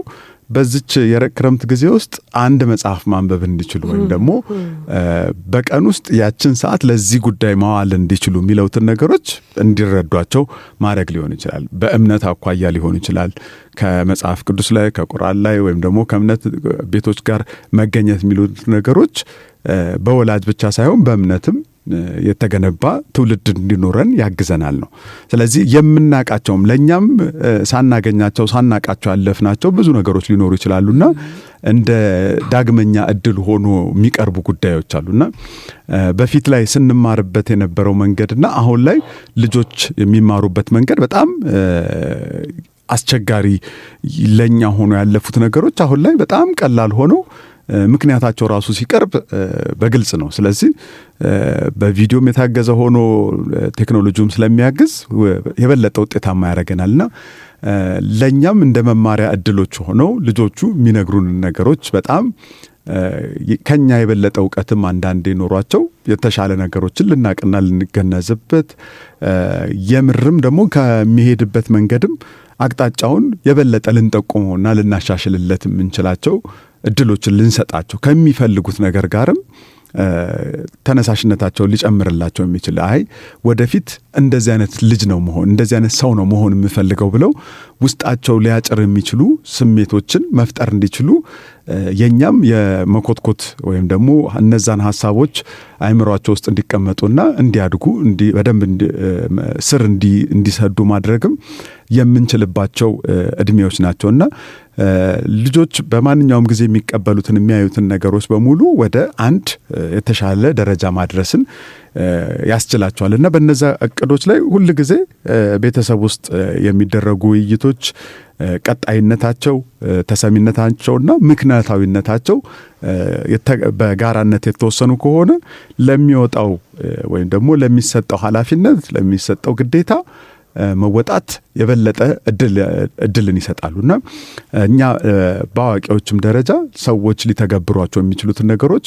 በዚች የክረምት ጊዜ ውስጥ አንድ መጽሐፍ ማንበብ እንዲችሉ ወይም ደግሞ በቀን ውስጥ ያችን ሰዓት ለዚህ ጉዳይ ማዋል እንዲችሉ የሚለውትን ነገሮች እንዲረዷቸው ማድረግ ሊሆን ይችላል። በእምነት አኳያ ሊሆን ይችላል። ከመጽሐፍ ቅዱስ ላይ ከቁርአን ላይ ወይም ደግሞ ከእምነት ቤቶች ጋር መገኘት የሚሉት ነገሮች በወላጅ ብቻ ሳይሆን በእምነትም የተገነባ ትውልድ እንዲኖረን ያግዘናል ነው። ስለዚህ የምናቃቸውም ለኛም ሳናገኛቸው ሳናቃቸው ያለፍናቸው ብዙ ነገሮች ሊኖሩ ይችላሉና እንደ ዳግመኛ እድል ሆኖ የሚቀርቡ ጉዳዮች አሉና በፊት ላይ ስንማርበት የነበረው መንገድና አሁን ላይ ልጆች የሚማሩበት መንገድ በጣም አስቸጋሪ ለኛ ሆኖ ያለፉት ነገሮች አሁን ላይ በጣም ቀላል ሆኖ ምክንያታቸው ራሱ ሲቀርብ በግልጽ ነው። ስለዚህ በቪዲዮም የታገዘ ሆኖ ቴክኖሎጂውም ስለሚያግዝ የበለጠ ውጤታማ ያደርገናልና ለኛም እንደ መማሪያ እድሎች ሆነው ልጆቹ የሚነግሩን ነገሮች በጣም ከኛ የበለጠ እውቀትም አንዳንዴ ኖሯቸው የተሻለ ነገሮችን ልናቅና ልንገነዝበት የምርም ደግሞ ከሚሄድበት መንገድም አቅጣጫውን የበለጠ ልንጠቁመውና ልናሻሽልለት የምንችላቸው እድሎችን ልንሰጣቸው ከሚፈልጉት ነገር ጋርም ተነሳሽነታቸውን ሊጨምርላቸው የሚችል አይ ወደፊት እንደዚህ አይነት ልጅ ነው መሆን እንደዚህ አይነት ሰው ነው መሆን የምፈልገው ብለው ውስጣቸው ሊያጭር የሚችሉ ስሜቶችን መፍጠር እንዲችሉ የኛም የመኮትኮት ወይም ደግሞ እነዛን ሐሳቦች አይምሯቸው ውስጥ እንዲቀመጡና እንዲያድጉ በደንብ ስር እንዲሰዱ ማድረግም የምንችልባቸው እድሜዎች ናቸውና ልጆች በማንኛውም ጊዜ የሚቀበሉትን የሚያዩትን ነገሮች በሙሉ ወደ አንድ የተሻለ ደረጃ ማድረስን ያስችላቸዋልና በእነዛ እቅዶች ላይ ሁሉ ጊዜ ቤተሰብ ውስጥ የሚደረጉ ውይይቶች ቀጣይነታቸው ተሰሚነታቸውና ምክንያታዊነታቸው በጋራነት የተወሰኑ ከሆነ ለሚወጣው ወይም ደግሞ ለሚሰጠው ኃላፊነት ለሚሰጠው ግዴታ መወጣት የበለጠ እድልን ይሰጣሉና እኛ በአዋቂዎችም ደረጃ ሰዎች ሊተገብሯቸው የሚችሉትን ነገሮች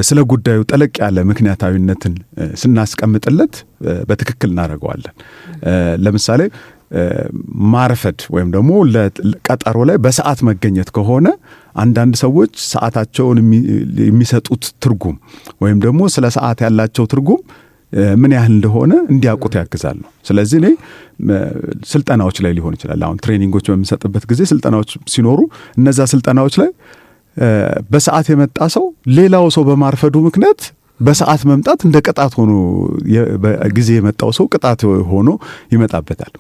ስለ ጉዳዩ ጠለቅ ያለ ምክንያታዊነትን ስናስቀምጥለት በትክክል እናደርገዋለን። ለምሳሌ ማርፈድ ወይም ደግሞ ለቀጠሮ ላይ በሰዓት መገኘት ከሆነ አንዳንድ ሰዎች ሰዓታቸውን የሚሰጡት ትርጉም ወይም ደግሞ ስለ ሰዓት ያላቸው ትርጉም ምን ያህል እንደሆነ እንዲያውቁት ያግዛል ነው። ስለዚህ እኔ ስልጠናዎች ላይ ሊሆን ይችላል፣ አሁን training ኦች በምንሰጥበት ጊዜ ስልጠናዎች ሲኖሩ እነዛ ስልጠናዎች ላይ በሰዓት የመጣ ሰው ሌላው ሰው በማርፈዱ ምክንያት በሰዓት መምጣት እንደ ቅጣት ሆኖ ጊዜ የመጣው ሰው ቅጣት ሆኖ ይመጣበታል።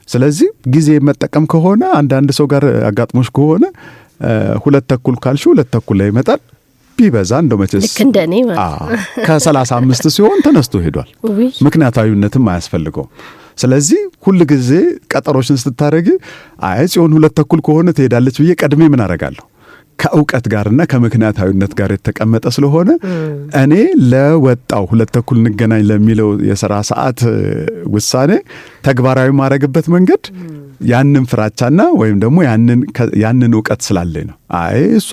ስለዚህ ጊዜ መጠቀም ከሆነ አንዳንድ ሰው ጋር አጋጥሞሽ ከሆነ 2:30 ካልሽው 2:30 ላይ ይመጣል። ቢበዛ እንደው መቼስ ልክ እንደኔ ማለት ከ35 ሲሆን ተነስቶ ሄዷል። ምክንያታዊነትም አያስፈልገውም። ስለዚህ ሁል ጊዜ ቀጠሮችን ስታደርጊ አይ ጽዮን 2:30 ከሆነ ትሄዳለች ብዬ ቀድሜ ምን አደርጋለሁ? ከእውቀት ጋርና ከምክንያታዊነት ጋር የተቀመጠ ስለሆነ እኔ ለወጣው 2:30 እንገናኝ ለሚለው የሥራ ሰዓት ውሳኔ ተግባራዊ ማድረግበት መንገድ ያንን ፍራቻና ወይም ደግሞ ያንን እውቀት ስላለኝ ነው። አይ እሷ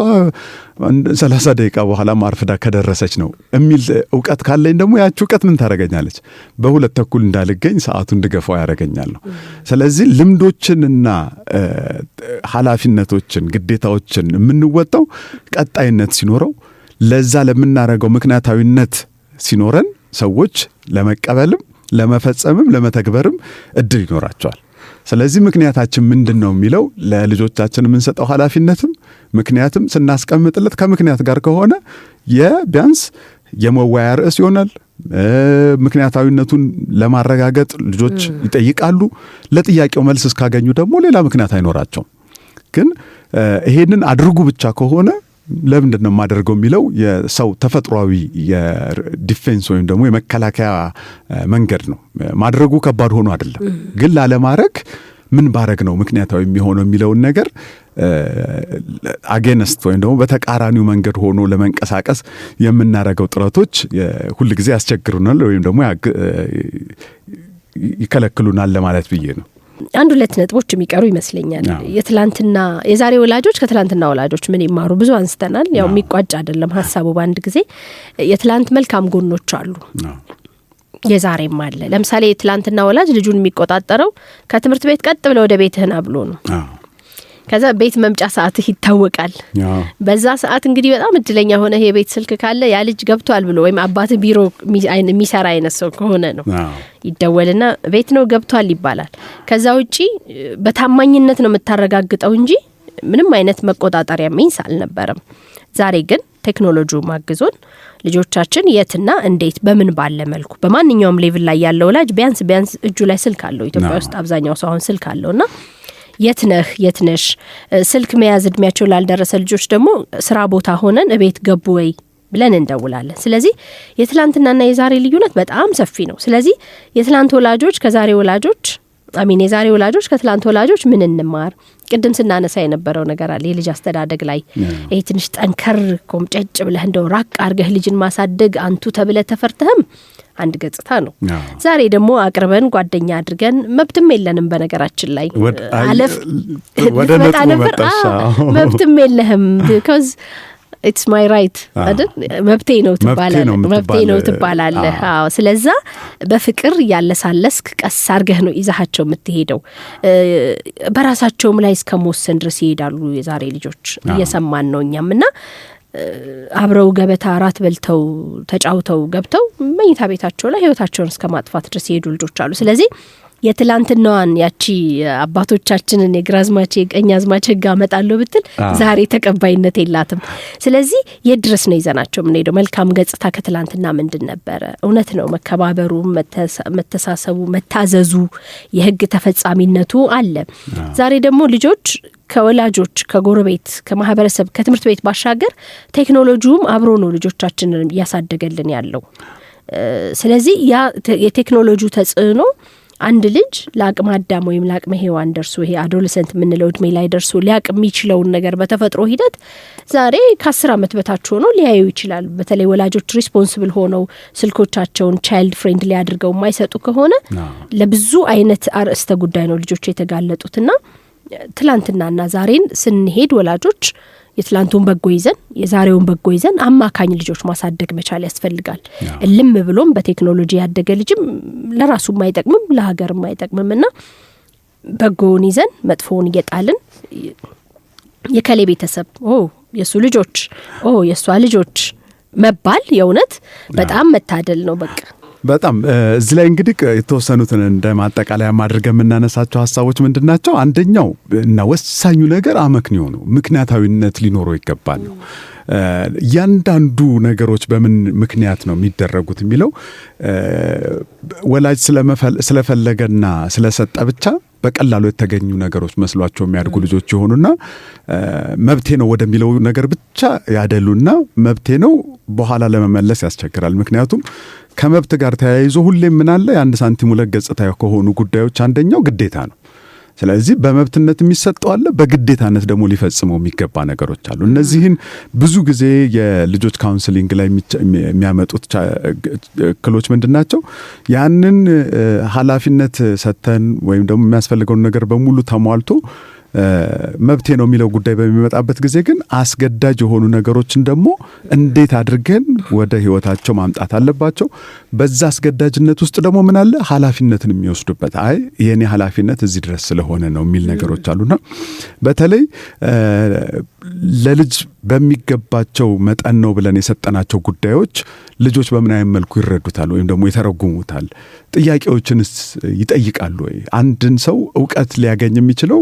30 ደቂቃ በኋላ ማርፍዳ ከደረሰች ነው የሚል እውቀት ካለኝ ደግሞ ያቺ እውቀት ምን ታደርገኛለች? በ2:30 እንዳልገኝ ሰዓቱን እንድገፋው ያደርገኛል ነው። ስለዚህ ልምዶችንና ኃላፊነቶችን ግዴታዎችን የምንወጣው ቀጣይነት ሲኖረው፣ ለዛ ለምናደርገው ምክንያታዊነት ሲኖረን ሰዎች ለመቀበልም ለመፈጸምም ለመተግበርም እድል ይኖራቸዋል። ስለዚህ ምክንያታችን ምንድነው የሚለው ለልጆቻችን የምንሰጠው ኃላፊነትም ምክንያትም ስናስቀምጥለት ከምክንያት ጋር ከሆነ የቢያንስ የመወያያ ርዕስ ይሆናል። ምክንያታዊነቱን ለማረጋገጥ ልጆች ይጠይቃሉ። ለጥያቄው መልስ እስካገኙ ደግሞ ሌላ ምክንያት አይኖራቸውም። ግን ይሄንን አድርጉ ብቻ ከሆነ ለምንድን ነው የማደርገው የሚለው የሰው ተፈጥሯዊ የ defense ወይም ደግሞ የመከላከያ መንገድ ነው። ማድረጉ ከባድ ሆኖ አይደለም፣ ግን ላለማድረግ ምን ባረግ ነው ምክንያታዊ የሚሆነው የሚለውን ነገር against ወይም ደግሞ በተቃራኒው መንገድ ሆኖ ለመንቀሳቀስ የምናደርገው ጥረቶች ሁል ጊዜ ያስቸግሩናል ወይም ደግሞ ይከለክሉናል ለማለት ብዬ ነው። አንድ ሁለት ነጥቦች የሚቀሩ ይመስለኛል። የትላንትና የዛሬ ወላጆች ከትላንትና ወላጆች ምን ይማሩ ብዙ አንስተናል። ያው የሚቋጭ አይደለም ሀሳቡ በአንድ ጊዜ። የትላንት መልካም ጎኖች አሉ፣ የዛሬም አለ። ለምሳሌ የትላንትና ወላጅ ልጁን የሚቆጣጠረው ከትምህርት ቤት ቀጥ ብለ ወደ ቤትህ ና ብሎ ነው። ከዛ ቤት መምጫ ሰዓትህ ይታወቃል። በዛ ሰዓት እንግዲህ በጣም እድለኛ ሆነ የቤት ስልክ ካለ ያ ልጅ ገብቷል ብሎ ወይም አባትህ ቢሮ የሚሰራ አይነት ሰው ከሆነ ነው ይደወልና ቤት ነው ገብቷል ይባላል። ከዛ ውጪ በታማኝነት ነው የምታረጋግጠው እንጂ ምንም አይነት መቆጣጠሪያ means አልነበረም። ዛሬ ግን ቴክኖሎጂው ማግዞን ልጆቻችን የትና እንዴት በምን ባለ መልኩ በማንኛውም level ላይ ያለው ወላጅ ቢያንስ ቢያንስ እጁ ላይ ስልክ አለው። ኢትዮጵያ ውስጥ አብዛኛው ሰው አሁን ስልክ አለውና የት ነህ የት ነሽ፣ ስልክ መያዝ እድሜያቸው ላልደረሰ ልጆች ደግሞ ስራ ቦታ ሆነን እቤት ገቡ ወይ ብለን እንደውላለን። ስለዚህ የትላንትናና የዛሬ ልዩነት በጣም ሰፊ ነው። ስለዚህ የትላንት ወላጆች ከዛሬ ወላጆች አሚን የዛሬ ወላጆች ከትላንት ወላጆች ምን እንማር? ቅድም ስናነሳ የነበረው ነገር አለ የልጅ አስተዳደግ ላይ ይሄ ትንሽ ጠንከር ኮምጨጭ ብለህ እንደው ራቅ አድርገህ ልጅን ማሳደግ አንቱ ተብለህ ተፈርተህም አንድ ገጽታ ነው። ዛሬ ደግሞ አቅርበን ጓደኛ አድርገን መብትም የለንም። በነገራችን ላይ አለፍ ወደ ነጥቡ መብትም የለህም because it's my right አይደል? መብቴ ነው ትባላለህ፣ መብቴ ነው ትባላለህ። አዎ፣ ስለዛ በፍቅር ያለሳለስክ ቀስ አድርገህ ነው ይዛሃቸው የምትሄደው። በራሳቸውም ላይ እስከ መወሰን ድረስ ይሄዳሉ የዛሬ ልጆች፣ እየሰማን ነው እኛም። እና አብረው ገበታ እራት በልተው ተጫውተው ገብተው መኝታ ቤታቸው ላይ ህይወታቸውን እስከ ማጥፋት ድረስ የሄዱ ልጆች አሉ። ስለዚህ የትላንትናዋን ያቺ አባቶቻችንን የግራዝማች የቀኛዝማች ህግ አመጣለሁ ብትል ዛሬ ተቀባይነት የላትም። ስለዚህ የት ድረስ ነው ይዘናቸው የምንሄደው? መልካም ገጽታ ከትላንትና ምንድን ነበረ? እውነት ነው መከባበሩ፣ መተሳሰቡ፣ መታዘዙ፣ የህግ ተፈጻሚነቱ አለ። ዛሬ ደግሞ ልጆች ከወላጆች፣ ከጎረቤት፣ ከማህበረሰብ፣ ከትምህርት ቤት ባሻገር ቴክኖሎጂውም አብሮ ነው ልጆቻችንን እያሳደገልን ያለው። ስለዚህ ያ የቴክኖሎጂው ተጽዕኖ አንድ ልጅ ለአቅመ አዳም ወይም ለአቅመ ሔዋን ደርሶ ይሄ adolescent የምንለው እድሜ ላይ ደርሶ ሊያቅ የሚችለውን ነገር በተፈጥሮ ሂደት ዛሬ ከ10 ዓመት በታች ሆኖ ሊያዩ ይችላል። በተለይ ወላጆች responsible ሆነው ስልኮቻቸውን child friendly አድርገው የማይሰጡ ከሆነ ለብዙ አይነት አርእስተ ጉዳይ ነው ልጆች የተጋለጡትና ትላንትናና ዛሬን ስንሄድ ወላጆች የትላንቱን በጎ ይዘን የዛሬውን በጎ ይዘን አማካኝ ልጆች ማሳደግ መቻል ያስፈልጋል። እልም ብሎም በቴክኖሎጂ ያደገ ልጅም ለራሱም አይጠቅምም ለሀገርም አይጠቅምም። እና በጎውን ይዘን መጥፎውን እየጣልን የከሌ ቤተሰብ ኦ የሱ ልጆች ኦ የሷ ልጆች መባል የእውነት በጣም መታደል ነው። በቃ በጣም እዚህ ላይ እንግዲህ የተወሰኑትን እንደ ማጠቃለያ አድርገን የምናነሳቸው ሀሳቦች ምንድናቸው? አንደኛው እና ወሳኙ ነገር አመክንዮ ነው። ምክንያታዊነት ሊኖረው ይገባል ነው። እያንዳንዱ ነገሮች በምን ምክንያት ነው የሚደረጉት የሚለው ወላጅ ስለፈለገና ስለሰጠ ብቻ በቀላሉ የተገኙ ነገሮች መስሏቸው የሚያድጉ ልጆች ይሆኑና መብቴ ነው ወደሚለው ነገር ብቻ ያደሉና መብቴ ነው በኋላ ለመመለስ ያስቸግራል። ምክንያቱም ከመብት ጋር ተያይዞ ሁሌም ምን አለ፣ የአንድ ሳንቲም ሁለት ገጽታ ከሆኑ ጉዳዮች አንደኛው ግዴታ ነው። ስለዚህ በመብትነት የሚሰጠው አለ፣ በግዴታነት ደግሞ ሊፈጽመው የሚገባ ነገሮች አሉ። እነዚህን ብዙ ጊዜ የልጆች counseling ላይ የሚያመጡት እክሎች ምንድን ናቸው? ያንን ኃላፊነት ሰጥተን ወይም ደግሞ የሚያስፈልገውን ነገር በሙሉ ተሟልቶ መብቴ ነው የሚለው ጉዳይ በሚመጣበት ጊዜ ግን አስገዳጅ የሆኑ ነገሮችን ደግሞ እንዴት አድርገን ወደ ህይወታቸው ማምጣት አለባቸው። በዛ አስገዳጅነት ውስጥ ደግሞ ምን አለ፣ ኃላፊነትን የሚወስዱበት፣ አይ የኔ ኃላፊነት እዚህ ድረስ ስለሆነ ነው የሚል ነገሮች አሉና በተለይ ለልጅ በሚገባቸው መጠን ነው ብለን የሰጠናቸው ጉዳዮች ልጆች በምን አይነት መልኩ ይረዱታል ወይም ደግሞ ይተረጉሙታል? ጥያቄዎችንስ ይጠይቃሉ ወይ? አንድን ሰው እውቀት ሊያገኝ የሚችለው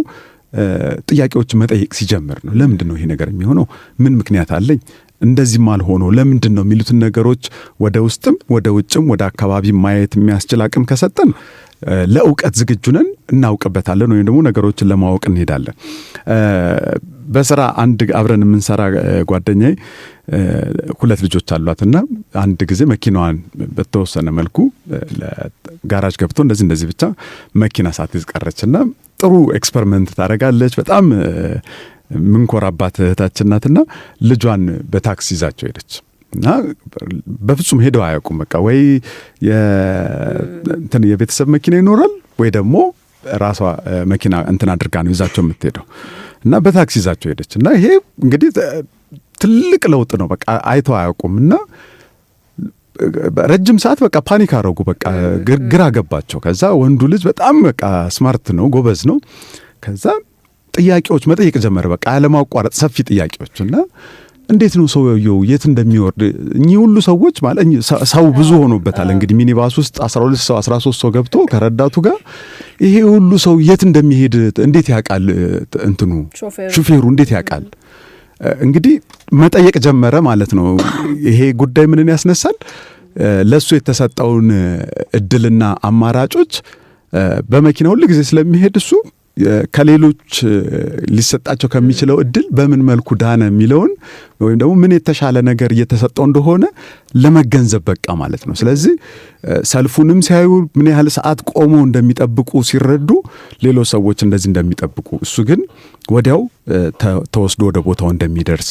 ጥያቄዎችን መጠየቅ ሲጀምር ነው። ለምንድን ነው ይሄ ነገር የሚሆነው? ምን ምክንያት አለኝ? እንደዚህም አልሆነው ለምንድን ነው የሚሉትን ነገሮች ወደ ውስጥም ወደ ውጭም ወደ አካባቢ ማየት የሚያስችል አቅም ከሰጠን ለእውቀት ዝግጁ ነን፣ እናውቅበታለን ወይም ደግሞ ነገሮችን ለማወቅ እንሄዳለን። በስራ አንድ አብረን የምንሰራ ጓደኛዬ ሁለት ልጆች አሏትና አንድ ጊዜ መኪናዋን በተወሰነ መልኩ ጋራጅ ገብቶ እንደዚህ እንደዚህ ብቻ መኪና ሳትይዝ ቀረችና ጥሩ experiment ታደርጋለች። በጣም ምንኮራባት እህታችን ናትና ልጇን በታክሲ ይዛቸው ሄደች እና በፍጹም ሄደው አያውቁም። በቃ ወይ እንትን የቤተሰብ መኪና ይኖራል ወይ ደግሞ ራሷ መኪና እንትን አድርጋ ነው ይዛቸው የምትሄደው እና በታክሲ ይዛቸው ሄደች እና ይሄ እንግዲህ ትልቅ ለውጥ ነው። በቃ አይተው አያውቁም እና ረጅም ሰዓት በቃ panic አረጉ። በቃ ግራ ገባቸው። ከዛ ወንዱ ልጅ በጣም በቃ smart ነው፣ ጎበዝ ነው። ከዛ ጥያቄዎች መጠየቅ ጀመረ። በቃ ያለማቋረጥ ሰፊ ጥያቄዎች እና እንዴት ነው ሰውየው የት እንደሚወርድ፣ እኚህ ሁሉ ሰዎች ማለት ሰው ብዙ ሆኖበታል። እንግዲህ ሚኒባስ ውስጥ 12 ሰው፣ 13 ሰው ገብቶ ከረዳቱ ጋር ይሄ ሁሉ ሰው የት እንደሚሄድ እንዴት ያውቃል? እንትኑ ሹፌሩ እንዴት ያውቃል? እንግዲህ መጠየቅ ጀመረ ማለት ነው። ይሄ ጉዳይ ምንን ያስነሳል? ለሱ የተሰጠውን እድልና አማራጮች በመኪና ሁል ጊዜ ስለሚሄድ እሱ ከሌሎች ሊሰጣቸው ከሚችለው እድል በምን መልኩ ዳነ የሚለውን ወይም ደግሞ ምን የተሻለ ነገር እየተሰጠው እንደሆነ ለመገንዘብ በቃ ማለት ነው። ስለዚህ ሰልፉንም ሲያዩ ምን ያህል ሰዓት ቆሞ እንደሚጠብቁ ሲረዱ ሌሎች ሰዎች እንደዚህ እንደሚጠብቁ፣ እሱ ግን ወዲያው ተወስዶ ወደ ቦታው እንደሚደርስ፣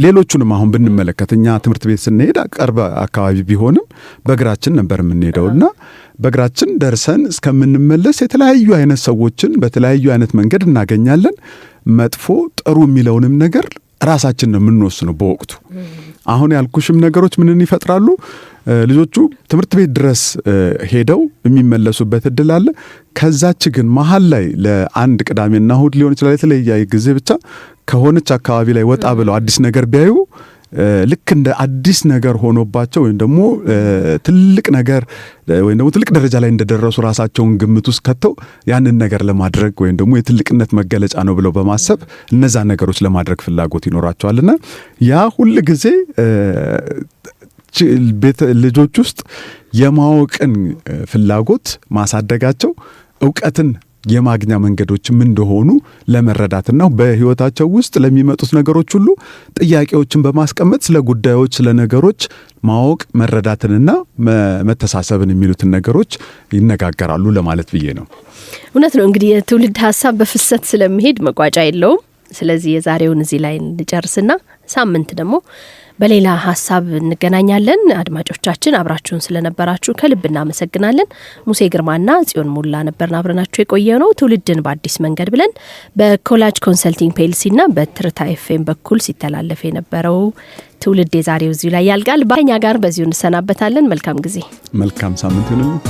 ሌሎቹንም አሁን ብንመለከት እኛ ትምህርት ቤት ስንሄድ ቅርብ አካባቢ ቢሆንም በእግራችን ነበር የምንሄደውና በእግራችን ደርሰን እስከምንመለስ የተለያዩ አይነት ሰዎችን በተለያዩ አይነት መንገድ እናገኛለን። መጥፎ ጥሩ የሚለውንም ነገር ራሳችን ነው የምንወስነው በወቅቱ። አሁን ያልኩሽም ነገሮች ምንን ይፈጥራሉ? ልጆቹ ትምህርት ቤት ድረስ ሄደው የሚመለሱበት እድል አለ። ከዛች ግን መሀል ላይ ለአንድ ቅዳሜና እሁድ ሊሆን ይችላል፣ የተለያየ ጊዜ ብቻ ከሆነች አካባቢ ላይ ወጣ ብለው አዲስ ነገር ቢያዩ ልክ እንደ አዲስ ነገር ሆኖባቸው ወይም ደግሞ ትልቅ ነገር ወይም ደግሞ ትልቅ ደረጃ ላይ እንደደረሱ ራሳቸውን ግምት ውስጥ ከተው ያንን ነገር ለማድረግ ወይም ደግሞ የትልቅነት መገለጫ ነው ብለው በማሰብ እነዛ ነገሮች ለማድረግ ፍላጎት ይኖራቸዋልና ያ ሁል ጊዜ ልጆች ውስጥ የማወቅን ፍላጎት ማሳደጋቸው እውቀትን የማግኛ መንገዶች ምን እንደሆኑ ለመረዳትና በህይወታቸው ውስጥ ለሚመጡት ነገሮች ሁሉ ጥያቄዎችን በማስቀመጥ ስለ ጉዳዮች፣ ስለ ነገሮች ማወቅ መረዳትንና መተሳሰብን የሚሉትን ነገሮች ይነጋገራሉ ለማለት ብዬ ነው። እውነት ነው። እንግዲህ የትውልድ ሀሳብ በፍሰት ስለሚሄድ መቋጫ የለውም። ስለዚህ የዛሬውን እዚህ ላይ እንጨርስና ሳምንት ደግሞ በሌላ ሀሳብ እንገናኛለን። አድማጮቻችን፣ አብራችሁን ስለነበራችሁ ከልብ እናመሰግናለን። ሙሴ ግርማና ጽዮን ሞላ ነበርን አብረናችሁ የቆየ ነው። ትውልድን በአዲስ መንገድ ብለን በኮላጅ Consulting PLC ና በትርታ ኤፍኤም በኩል ሲተላለፍ የነበረው ትውልድ የዛሬው እዚሁ ላይ ያልቃል። በኛ ጋር በዚሁ እንሰናበታለን። መልካም ጊዜ፣ መልካም ሳምንት ይሁንልን።